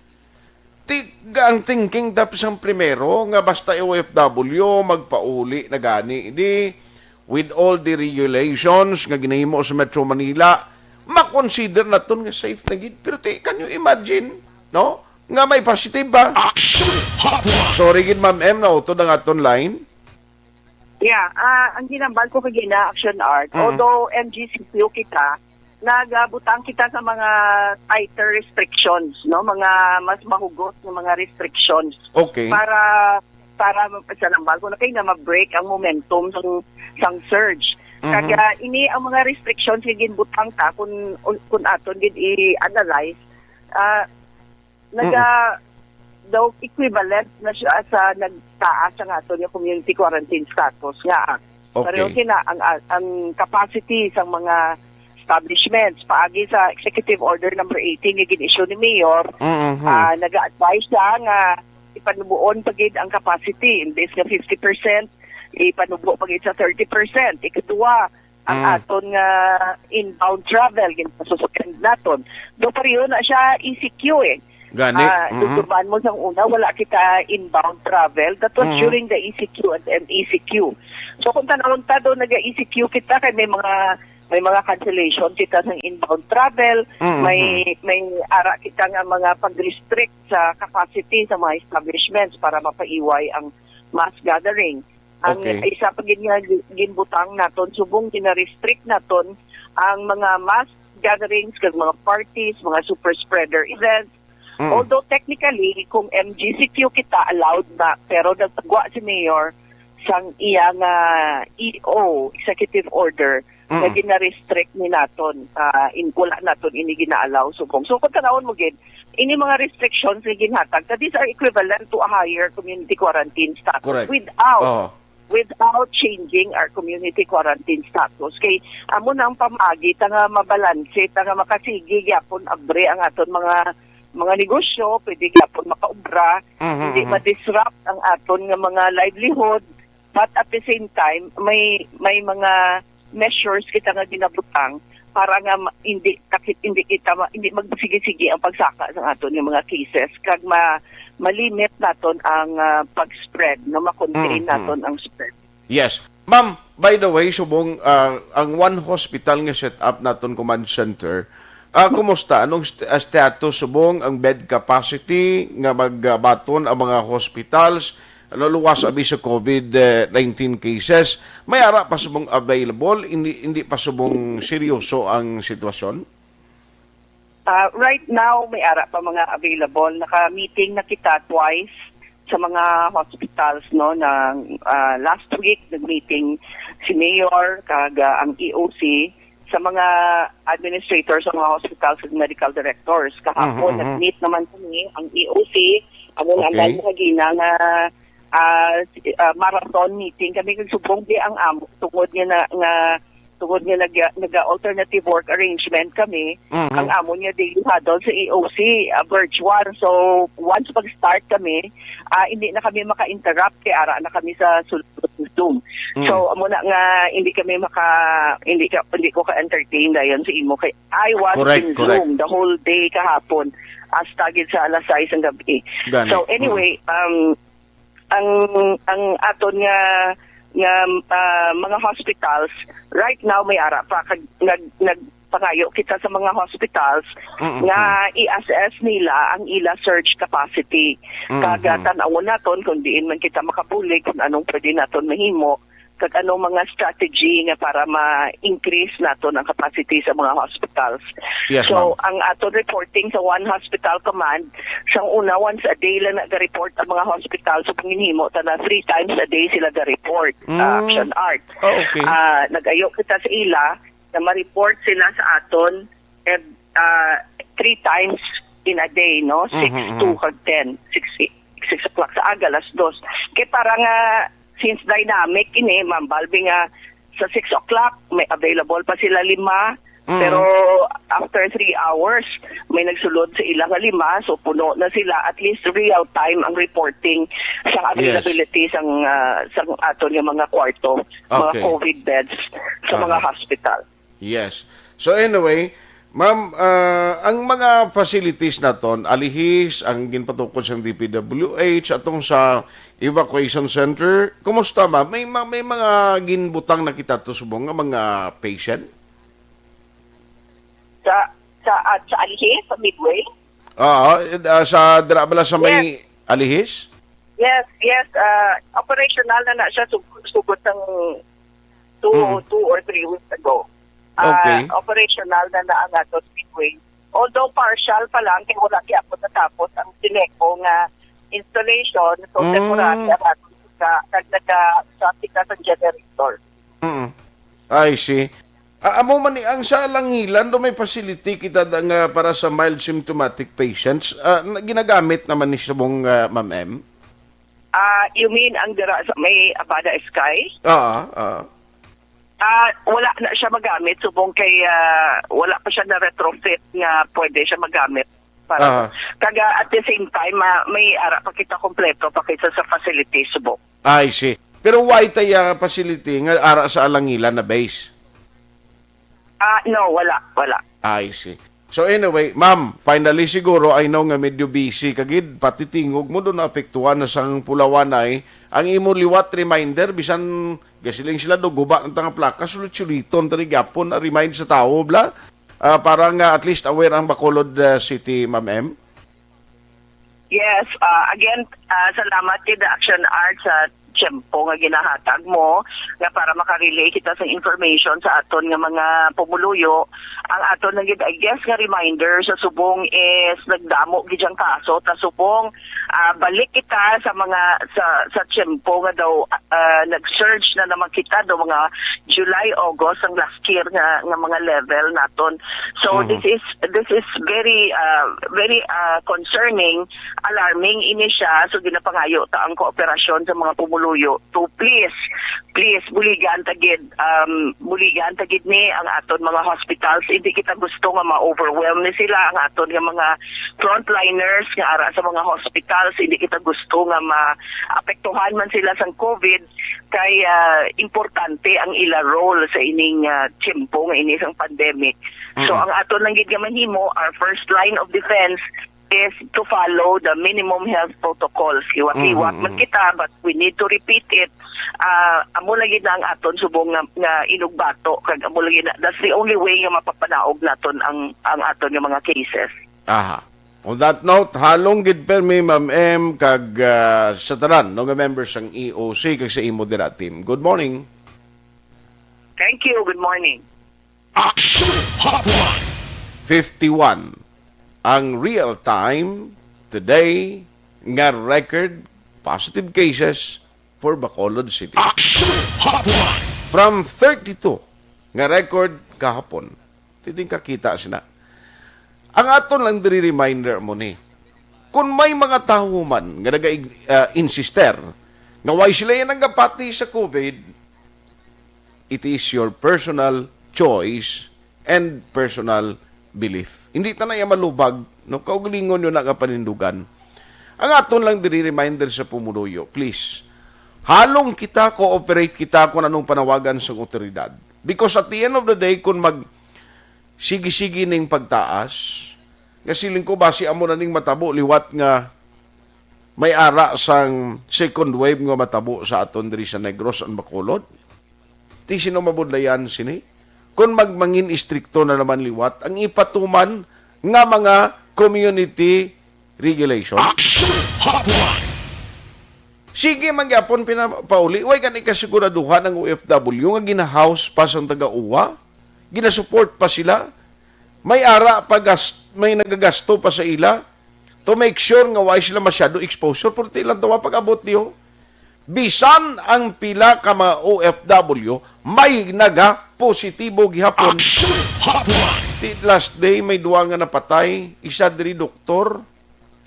Ti, ang thinking dap sang primero nga basta O F W, magpauli na gani ini with all the regulations nga ginahimo sa Metro Manila, makonsider naton nga safe na gid. Pero ti, can you imagine, no? Nga may positive ba? Action Hotline. Sorry gid, Ma'am M, nautod ang aton line. Yeah, ah, ang ginambal ko kagina, Action Art, Mm. although M G C Q kita, nagabutang kita sa mga tighter restrictions, no? Mga mas mahugos nga mga restrictions Okay. para, para sa nambal ko na kay na ma-break ang momentum sang, sang surge. Mhm. Kaya ini ang mga restrictions nga ginbutang ta kung, kung aton gid i-analyze, ah, naga, daw equivalent na siya sa nagtaas ang aton nga community quarantine status nga, ah, Okay. pareho sina ang, ang capacity sa mga establishments paagi sa Executive Order number eighteen nga gin-issue ni Mayor, Mhm. ah, naga-advise siya nga ipanubuon pa gid ang capacity, imbes nga fifty percent, ipanubo pa gid sa thirty percent. Ikaduha, ang Mm. aton nga inbound travel, ginpasuspend naton. Do pareho na siya E C Q eh. Gani. Ah, Mhm. duduman mo sang una, wala kita inbound travel. That was Mhm. during the E C Q and M E C Q. So kung tanawon ta do, naga-E C Q kita kay may mga, may mga cancellation kita sang inbound travel, Mhm. may, may ara kita nga mga pag-restrict sa capacity sa mga establishments para mapaiway ang mass gathering. Ang Okay. isa pa gid nga gi-, ginbutang naton, subong gina-restrict naton ang mga mass gatherings kag mga parties, mga super spreader events. Mm. Although technically, kung M G C Q kita, allowed na, pero nagpagwa si Mayor sang iya nga E O, executive order, nga Mm. gina-restrict ni naton, ah, in, wala naton ini gina-allow subong. So, kung tanawon mo gid, ini mga restrictions nga ginhatag, that these are equivalent to a higher community quarantine status Correct. without, Oo. without changing our community quarantine status. Kay amo na ang pamaagi ta nga mabalanse, ta nga makasigi gyapon abre ang aton mga, mga negosyo, pwede gyapon makaobra, Mhm, hindi mhm. ma-disrupt ang aton nga mga livelihood, but at the same time, may, may mga measures kita nga ginabutang para nga ma-, hindi takit, hindi kita ma-, hindi magsigi-sigi ang pagsaka sa aton nga mga cases, kag ma-, ma-limit naton ang, ah, pag-spread, no, ma-contain Mm, mm. naton ang spread. Yes. Ma'am, by the way, subong, ah, ang one hospital nga set up naton command center, ah, kumusta? Anong st-, ah, status subong ang bed capacity nga magbaton ang mga hospitals? Ano, luwas abi sa COVID nineteen cases? May ara pa subong available? Hindi, hindi pa subong seryoso ang sitwasyon? Ah, right now, may ara pa mga available. Naka-meeting na kita twice sa mga hospitals, no, na, ah, last week, nag-meeting si Mayor kag, ah, ang E O C sa mga administrators sa mga hospitals ug medical directors. Kahapon, Mhm, mhm. nag-meet naman kami, ang E O C, amo na ang Okay. daan mo kagina nga, ah, si-, ah, marathon meeting kami kag subong di ang amo, tungod nga na, nga, tungod nga nag-, naga-alternative work arrangement kami, Mhm. ang amo niya daily huddle sa E O C, ah, virtual. So, once mag-start kami, ah, hindi na kami maka-interrupt kay ara na kami sa sulod sa Zoom. Mm. So, amo na nga hindi kami maka-, hindi ka, hindi ko ka-entertain dayon sa imo kay I was Correct, in correct. Zoom the whole day kahapon, hasta gid sa alas sais ang gabi. Gani. So, anyway, Mm. um, ang, ang aton nga, nga, ah, mga hospitals, right now may ara pa kag nag-, nagpangayo kita sa mga hospitals Mm, mm, nga mm. i-assess nila ang ila surge capacity. Mm, Kag, ah, mm. tan-awon naton kung diin man kita makabulig, kung anong pwede naton mahimo kag ano mga strategy nga para ma-increase naton ang capacity sa mga hospitals. Yes, So, ma'am. ang aton reporting sa One Hospital Command, sang una, once a day lang na ga-report ang mga hospital. So, panginhimo ta na three times a day sila ga-report, Mm. ah, Action Art. Oh, okay. Ah, nag-ayo kita sa ila na ma-report sila sa aton, eh, ah, three times in a day, no? Six, Mhm, mhm. two, kag ten. Six, six o'clock sa aga, alas dos. Kay para nga, since dynamic ini, Ma'am Balbi, nga sa six o'clock, may available pa sila lima. Mhm. Pero after three hours, may nagsulod sa ila nga lima. So, puno na sila. At least real time ang reporting sa Yes. availability sang, ah, sang aton nga mga kwarto, mga Okay. COVID beds sa mga Aha. hospital. Yes. So anyway, ma'am, ah, ang mga facilities naton, alihis, ang ginpatukod sang D P W H, atong sa evacuation center, kumusta, ma'am? May ma-, may mga ginbutang na kita to subong nga mga patient? Sa, sa, at sa Alihis, sa Midway? Oo, ah, sa dira bala sa may Yes. Alihis? Yes, yes, ah, operational na na siya sug-, sugod sang two, Mm. two or three weeks ago. Ah, Okay. Operational na na ang ato Speedway. Although partial pa lang, kay wala gyapon natapos ang Sineco nga installation, so Mm. temporary ang ato sa, nag-, nag-, sa kita sa generator. Mm. I see. Ah, amo man ni ang sa Alangilan, do may facility kita da nga para sa mild symptomatic patients. Ah, na-, ginagamit naman ni subong, ah, Ma'am M? Ah, you mean ang dira sa may Abada Sky? Oo, oo. Ah, wala na siya magamit subong kay, ah, wala pa siya na retrofit nga pwede siya magamit para Aha. Kag, ah, at the same time, ah, may ara pa kita kompleto pa kaysa sa facility subong. I see. Pero why taya facility nga ara sa Alangilan na base? Ah, no, wala, wala. I see. So anyway, ma'am, finally siguro, I know nga medyo busy ka gid, pati tingog mo do naapektuhan na sang pulawanay. Ang imo liwat reminder, bisan gasiling sila do guba ang tanga plaka, sulit-suliton tani gyapon na remind sa tawo, bla? Ah, para nga at least aware ang Bacolod, ah, City, Ma'am M? Yes, ah, again, ah, salamat kay The Action Art sa tiyempo nga ginahatag mo nga para makarelay kita sa information sa aton nga mga pumuluyo. Ang aton na gid, I guess, nga reminder sa subong is nagdamo gid ang kaso. Ta subong, ah, balik kita sa mga, sa, sa tiyempo nga daw, ah, nag-surge na naman kita do mga July, August ang last year nga, nga mga level naton. So, Mhm. this is, this is very, ah, very, ah, concerning, alarming ini siya. So, ginapangayo ta ang kooperasyon sa mga pumuluyo to please, please, buligan ta gid, um, buligan ta gid ni ang aton mga hospitals. Hindi kita gusto nga ma-overwhelm ni sila, ang aton nga mga frontliners nga ara sa mga hospitals. Hindi kita gusto nga maapektuhan man sila sang COVID. Kay, ah, importante ang ila role sa ining, ah, tiyempo nga ini sang pandemic. So, Mm-mm. ang aton lang gid nga mahimo, our first line of defense is to follow the minimum health protocols. Liwat-liwat Mm-mm. man kita, but we need to repeat it. Ah, amo lang gid na ang aton subong nga, nga inugbato, kag amo lang gid na, that's the only way nga mapapanaog naton ang, ang aton nga mga cases. Aha. On that note, halong gid permi, Ma'am M, kag, ah, sa tanan, no, nga members sang E O C kag sa imo dira team. Good morning. Thank you. Good morning. Action Hotline. Fifty-one ang real-time today nga record positive cases for Bacolod City. Action Hotline. From thirty-two nga record kahapon. Diding kakita sina. Ang aton lang diri reminder mo ni. Kung may mga tawo man nga naga-, ah, insister nga way sila yan nagapati sa COVID, it is your personal choice and personal belief. Hindi ta na iya malubag, no? Kaugalingon yun nga panindugan. Ang aton lang diri reminder sa pumuluyo, please. Halong kita, cooperate kita kung anong panawagan sa otoridad. Because at the end of the day, kung mag sige-sige ning pagtaas, nga siling ko, basi amo na ning matabo liwat nga may ara sang second wave nga matabo sa aton diri sa Negros and Bacolod. Ti sino mabudlayan sini? Kon magmangin istrikto na naman liwat ang ipatuman nga mga community regulation. Action Hotline. Sige man gyapon pinapauli. Way gani kasiguraduhan ang O F W nga gina-house pa sang taga-uwa? Gina-support pa sila? May ara pa gas-, may nagagasto pa sa ila to make sure nga way sila masyado exposure. Pero ti lang tawa pag-abot niyo, bisan ang pila ka mga O F W, may naga-positibo gihapon. Action Hotline! Ti last day, may duwa nga napatay, isa diri doktor,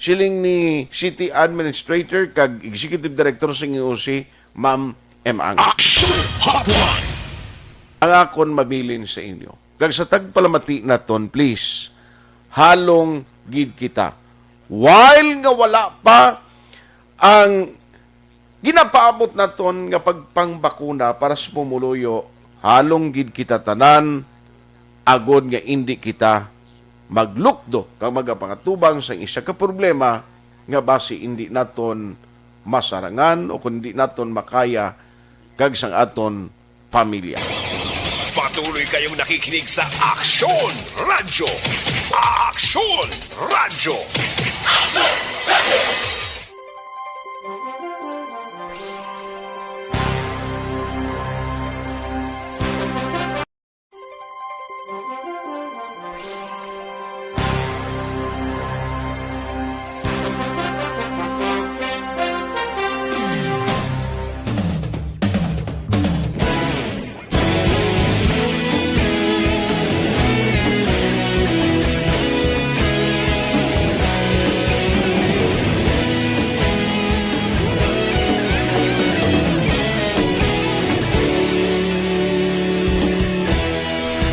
siling ni city administrator kag executive director sang O C, Ma'am M. Ang. Action Hotline! Ang akon mabilin sa inyo, kag sa tagpalamati naton, please, halong gid kita. While nga wala pa ang ginapaabot naton nga pagpangbakuna para sa pumuluyo, halong gid kita tanan, agod nga indi kita maglukdo kag magapangatubang sang isa ka problema nga basi indi naton masarangan o kon indi naton makaya kag sang aton pamilya. Patuloy kayong nakikinig sa Aksyon Radyo. Aksyon Radyo.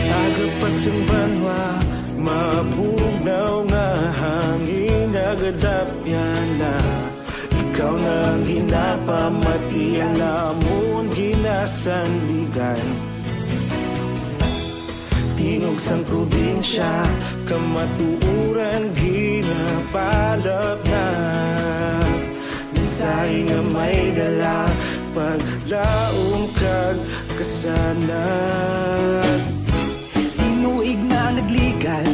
Aga pa sang banwa, mabugnaw nga hangin, nagadapyan na. Ikaw na ang ginapamati, ang amon ginasandigan. Tingog sang probinsya, kamatuoran ginapalapnap. Mensahe nga may dala, paglaom kag kasanag. Tinuig na nagligad,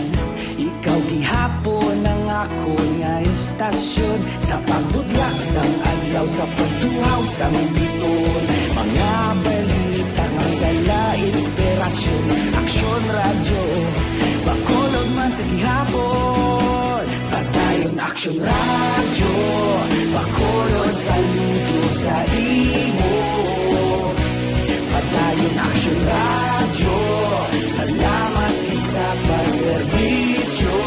ikaw gihapon ang akon nga istasyon. Sa pagbudlak sang adlaw, sa pagtuhaw sang biton, mga balita nga dala inspirasyon. Aksyon Radyo, Bacolod man sa gihapon. Padayon Aksyon Radyo, Bacolod, saludo sa imo. Padayon Aksyon Radyo, salamat gid sa pagserbisyo.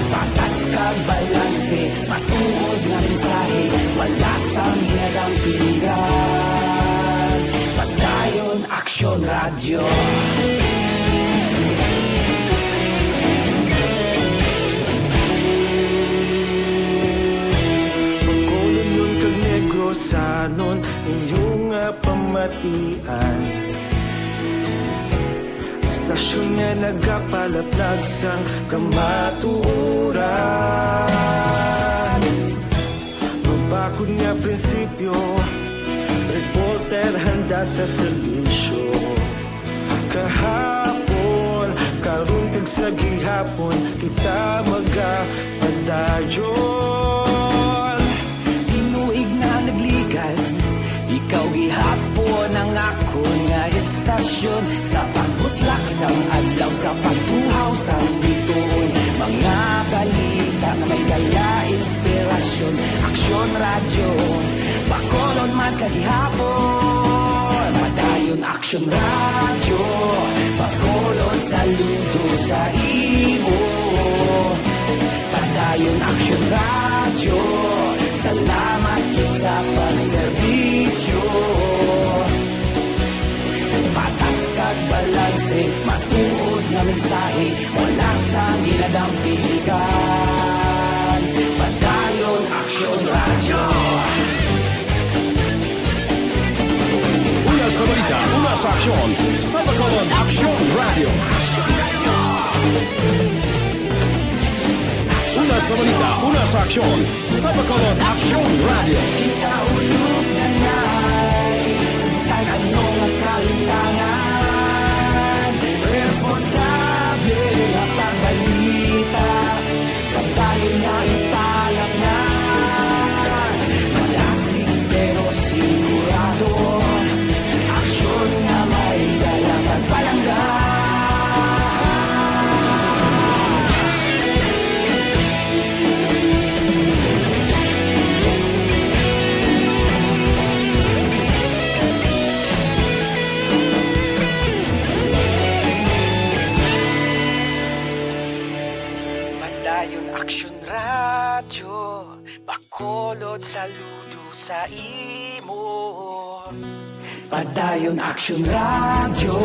Patas kag balanse, matuod nga mensahe, wala sang ginadampingan. Padayon Aksyon Radyo. Bacolodnon kag Negrosanon, inyo nga pamatian. Istasyon nga nagapalaplag sang kamatuoran. Mabakod nga prinsipyo, reporter handa sa serbisyo. Kahapon, karon kag sa gihapon, kita magapadayon. Tinuig na nagligad, ikaw gihapon ang akon nga istasyon. Sa pagbutlak sang adlaw, sa pagtuhaw sang bituon, mga balita nga may dala inspirasyon. Aksyon Radyo, Bacolod man sa gihapon. Padayon Aksyon Radyo, Bacolod, saludo sa imo. Padayon Aksyon Radyo, salamat gid sa pagserbisyo. Patas kag balanse, matuod nga mensahe, wala sang ginadampigan. Padayon Aksyon Radyo. Una sa balita, una sa aksyon, sa Bacolod Aksyon Radyo. Una sa balita, una sa aksyon, sa Bacolod Aksyon Radyo. Kita ulog na nai, sa ano nga kahitangan, responsable nga pagbalita. Padayon nga ipalapnap, Bacolod, saludo sa imo. Padayon Aksyon Radyo,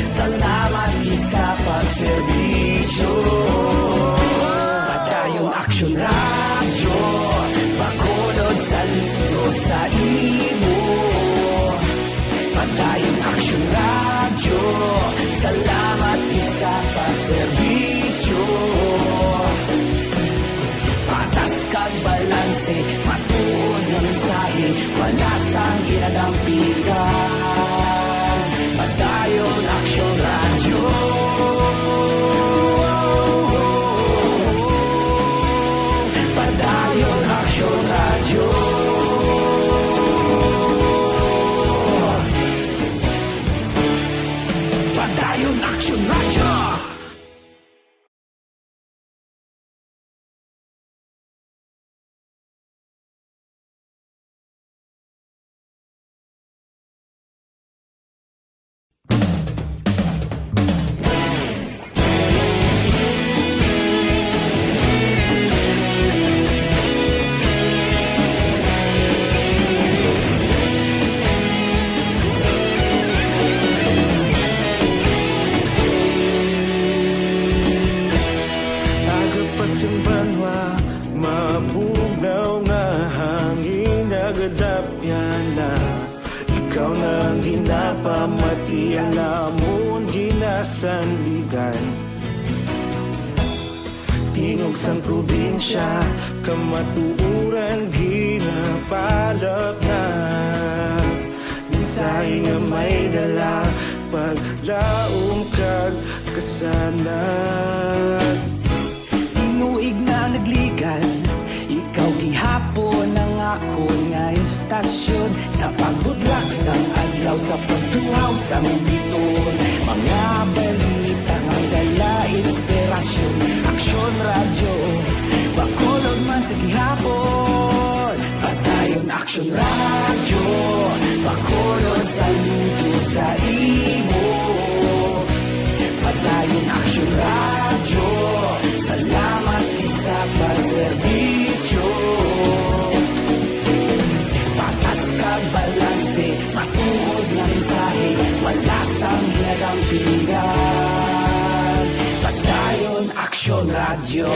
salamat gid sa pagserbisyo. Padayon Aksyon Radyo, Bacolod, saludo sa imo. Padayon Aksyon Radyo, salamat gid sa pagserbisyo. Patas kag balanse, matuod nga mensahe, wala sang ginadampigan. Padayon Aksyon Radyo. Padayon Aksyon Radyo. Padayon Aksyon Radyo. Aga pa sing banwa, mabugnaw nga hangin nagadapyan na. Ikaw na ang ginapamati, ang amon ginasandigan. Tingog sang probinsya, kamatuoran ginapalapnag. Mensahe nga may dala, paglaom kag kasanag. Tinuig na nagligad, ikaw gihapon ang akon nga istasyon. Sa pagbudlak sang adlaw, sa pagtuhaw sang biton, mga balita nga may dala inspirasyon. Aksyon Radyo, Bacolod man sa gihapon. Padayon Aksyon Radyo, Bacolod, saludo sa imo. Padayon Aksyon Radyo, salamat gid sa pagserbisyo. Patas kag balanse, matuod nga mensahe, wala sang ginadampigan. Padayon Aksyon Radyo.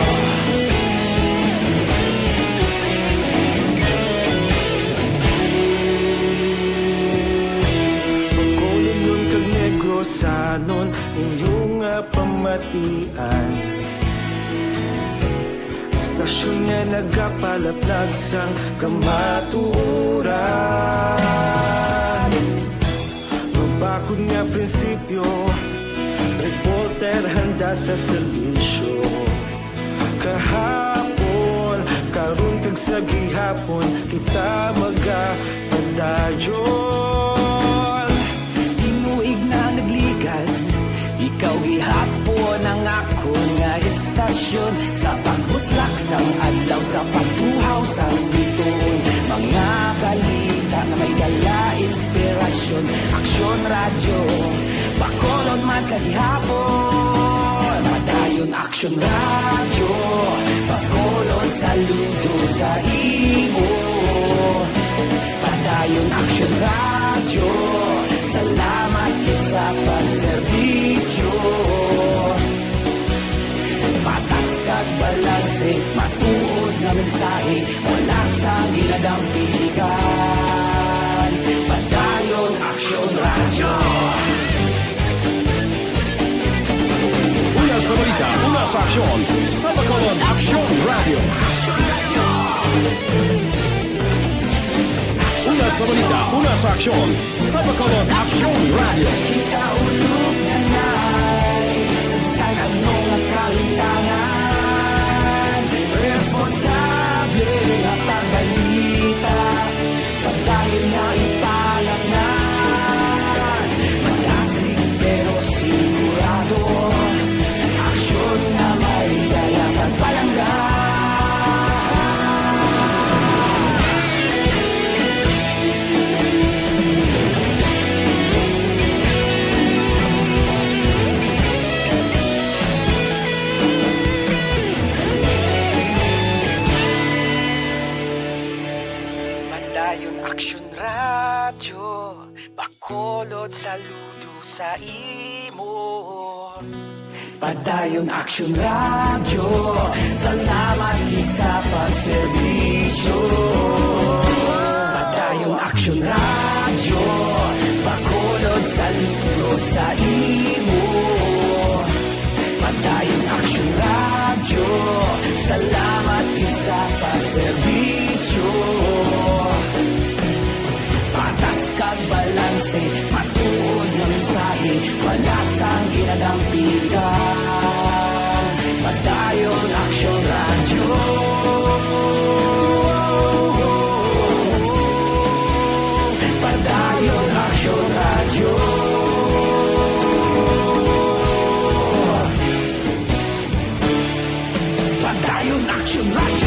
Bacolodnon kag Negrosanon, inyo nga pamatian. Istasyon nga nagapalaplag sang kamatuoran. Mabakod nga prinsipyo, reporter handa sa serbisyo. Kahapon, karon kag sa gihapon, kita magapadayon. Tinuig na nagligad, ikaw gihapon ang akon nga istasyon. Sa pagbutlak sang adlaw, sa pagtuhaw sang bituon, mga balita nga may dala inspirasyon. Aksyon Radyo, Bacolod man sa gihapon. Padayon Aksyon Radyo, Bacolod, saludo sa imo. Padayon Aksyon Radyo, salamat gid sa pagserbisyo. Patas kag balanse, matuod nga mensahe, wala sang ginadampigan. Padayon Aksyon Radyo. Una sa balita, una sa aksyon, sa Bacolod Aksyon Radyo. Una sa balita, una sa aksyon, sa Bacolod Aksyon Radyo. Kita ulog na na'y sa ano nga kahitangan. Responsable nga pagbalita, padayon nga ipalapnan. Malasig pero sigurado, aksyon nga may dala kag palangga. Padayon Aksyon Radyo, Bacolod, saludo sa imo. Padayon Aksyon Radyo, salamat gid sa pagserbisyo. Padayon Aksyon Radyo, Bacolod, saludo sa imo. Padayon Aksyon Radyo, salamat gid sa pagserbisyo. Patas kag balanse, matuod nga mensahe, wala sang ginadampigan. Padayon Aksyon Radyo. Padayon Aksyon Radyo. Padayon Aksyon Radyo.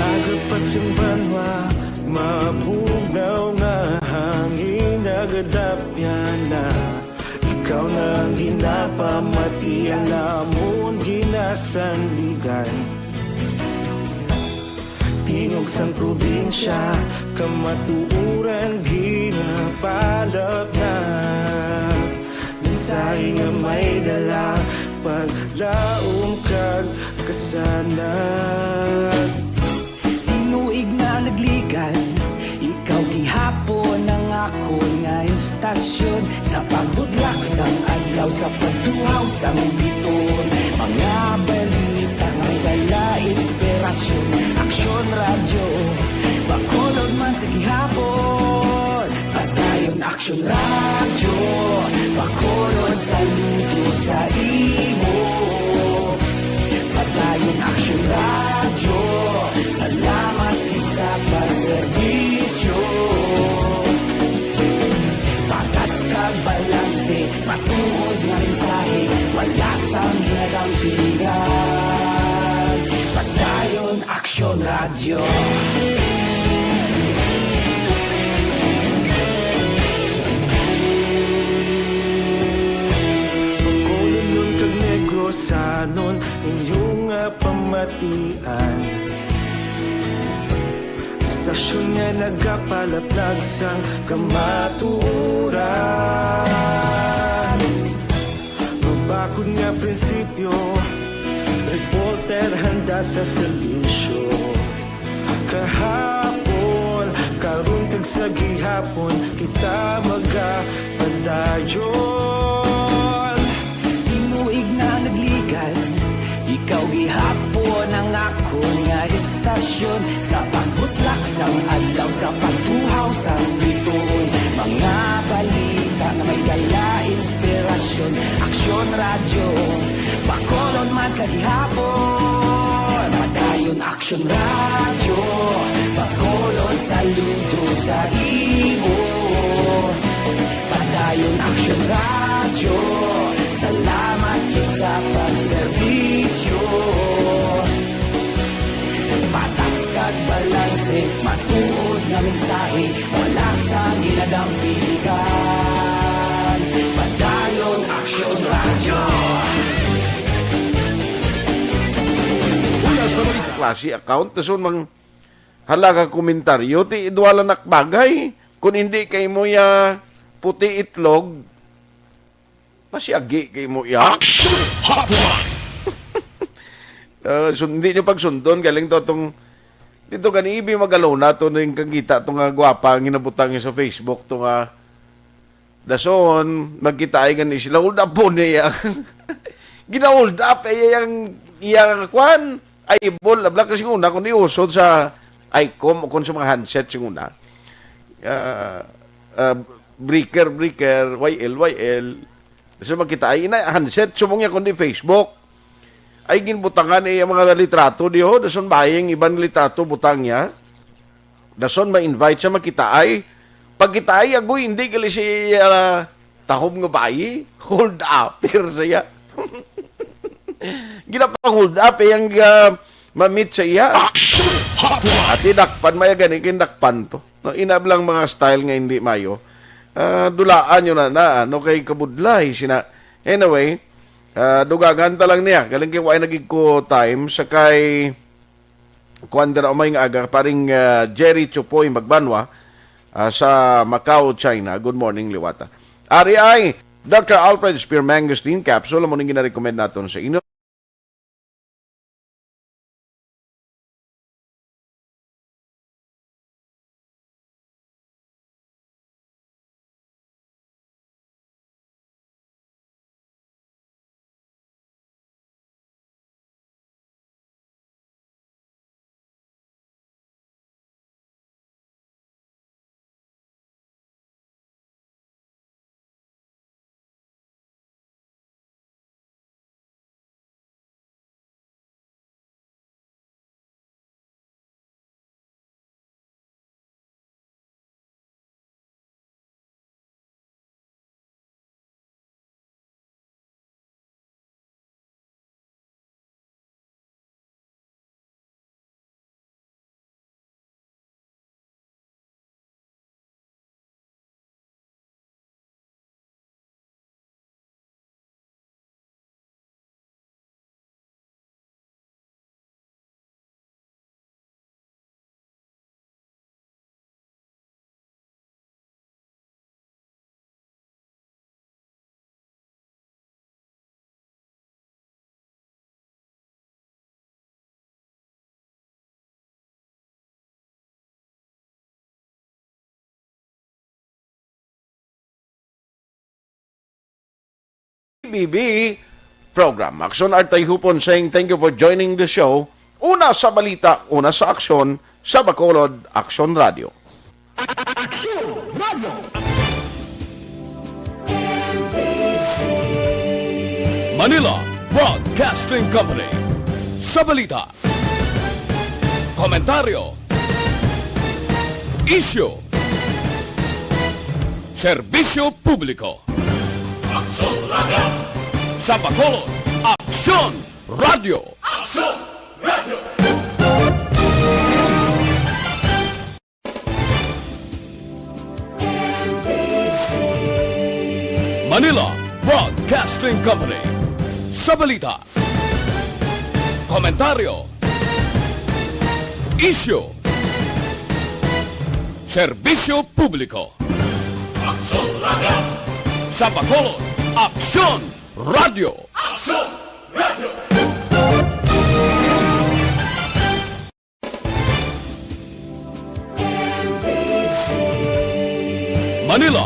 Aga pa sing banwa, mabugnaw nga hangin nagadapyan na. Ikaw na ang ginapamati, ang amon ginasandigan. Tingog sang probinsya, kamatuoran ginapalapnag. Mensahe nga may dala, paglaom kag kasanag. Tinuig na nagligan, ikaw gihapon ang akon nga istasyon. Sa pagbutlak sang adlaw, sa pagtuhaw sang biton, mga balita nga may dala inspirasyon. Aksyon Radyo, Bacolod man sa gihapon. Padayon Aksyon Radyo, Bacolod, saludo sa imo. Padayon Aksyon Radyo, salamat gid sa pagserbisyo. Patas kag balanse, matuod nga mensahe, wala sang ginadampigan. Padayon Aksyon Radyo. Bacolodnon kag Negrosanon, inyo nga pamatian. Istasyon nga nagapalaplag sang kamatuoran. Mabakod nga prinsipyo, reporter handa sa serbisyo. Kahapon, karon kag sa gihapon, kita magapadayon. Tinuig na nagligan, ikaw gihapon ang akon nga istasyon. Sa pagbutlak sang adlaw, sa pagtuhaw sang bituon, mga balita nga may dala inspirasyon. Aksyon Radyo, Bacolod man sa gihapon. Padayon Aksyon Radyo, Bacolod, saludo sa imo. Padayon Aksyon Radyo, salamat gid sa pagserbisyo. Patas kag balanse, matuod nga mensahe, wala sang ginadampigan. Padayon Aksyon Radyo. Wala sa mga klase account, dason mang hala ka komentaryo, ti idwala nakbagay. Kung hindi kay mo ya puti itlog, pasiagi kay mo ya. Action Hotline! Ah, sun-, hindi nyo pagsundon, galing to tong, dito gani, ibi magalona to, ning kagita to nga gwapa, ang hinabutang niya sa Facebook, to nga, dason, magkitaay gani sila, hold up po niya. Gina-hold up, eh, yang, yang, kwan, ay, bol, abla kasi una, kung iusod sa ICOM o kung sa mga handset, sing una, ah, ah, breaker, breaker, Y L, Y L, so, magkitaay, ina, handset, sumong niya, kundi Facebook. Ay, ginbutangan niya mga litrato, di, oh, dason bayang iban litrato, butang niya. Dason ma-invite siya, makitaay. Pagkitaay, agoy, hindi gali si, ah, tahom nga bayi. Hold upper siya. Ginapang hold up, eh, ang, ah, mamit sa iya. Action Hotline! Ati dakpan, may gani, kindakpan to. No, inab lang mga style nga hindi mayo. Ah, dulaan yun na, na, ano, kay kabudlay, sina. Anyway, ah, dugangan ta lang niya. Galing kay wala nagig ko time sa kay kuwan dira umay nga aga, paring, ah, Jerry Chupoy Magbanwa, ah, sa Macau, China. Good morning, liwata. Ari ay, Doctor Alfred Spear Mangosteen Capsule, amo ning ginarecommend naton sa inyo. B B program. Aksyon Artay Hupon saying thank you for joining the show. Una sa balita, una sa aksyon, sa Bacolod, Aksyon Radio. Aksyon Radio. Manila Broadcasting Company. Sa balita, komentaryo, isyu, serbisyo publiko. Aksyon Radio. Sa Bacolod, Aksyon Radio. Aksyon Radio. Manila Broadcasting Company. Sa balita, komentaryo, isyu, serbisyo publiko. Aksyon Radio. Sa Bacolod, Aksyon Radio. Aksyon Radio. Manila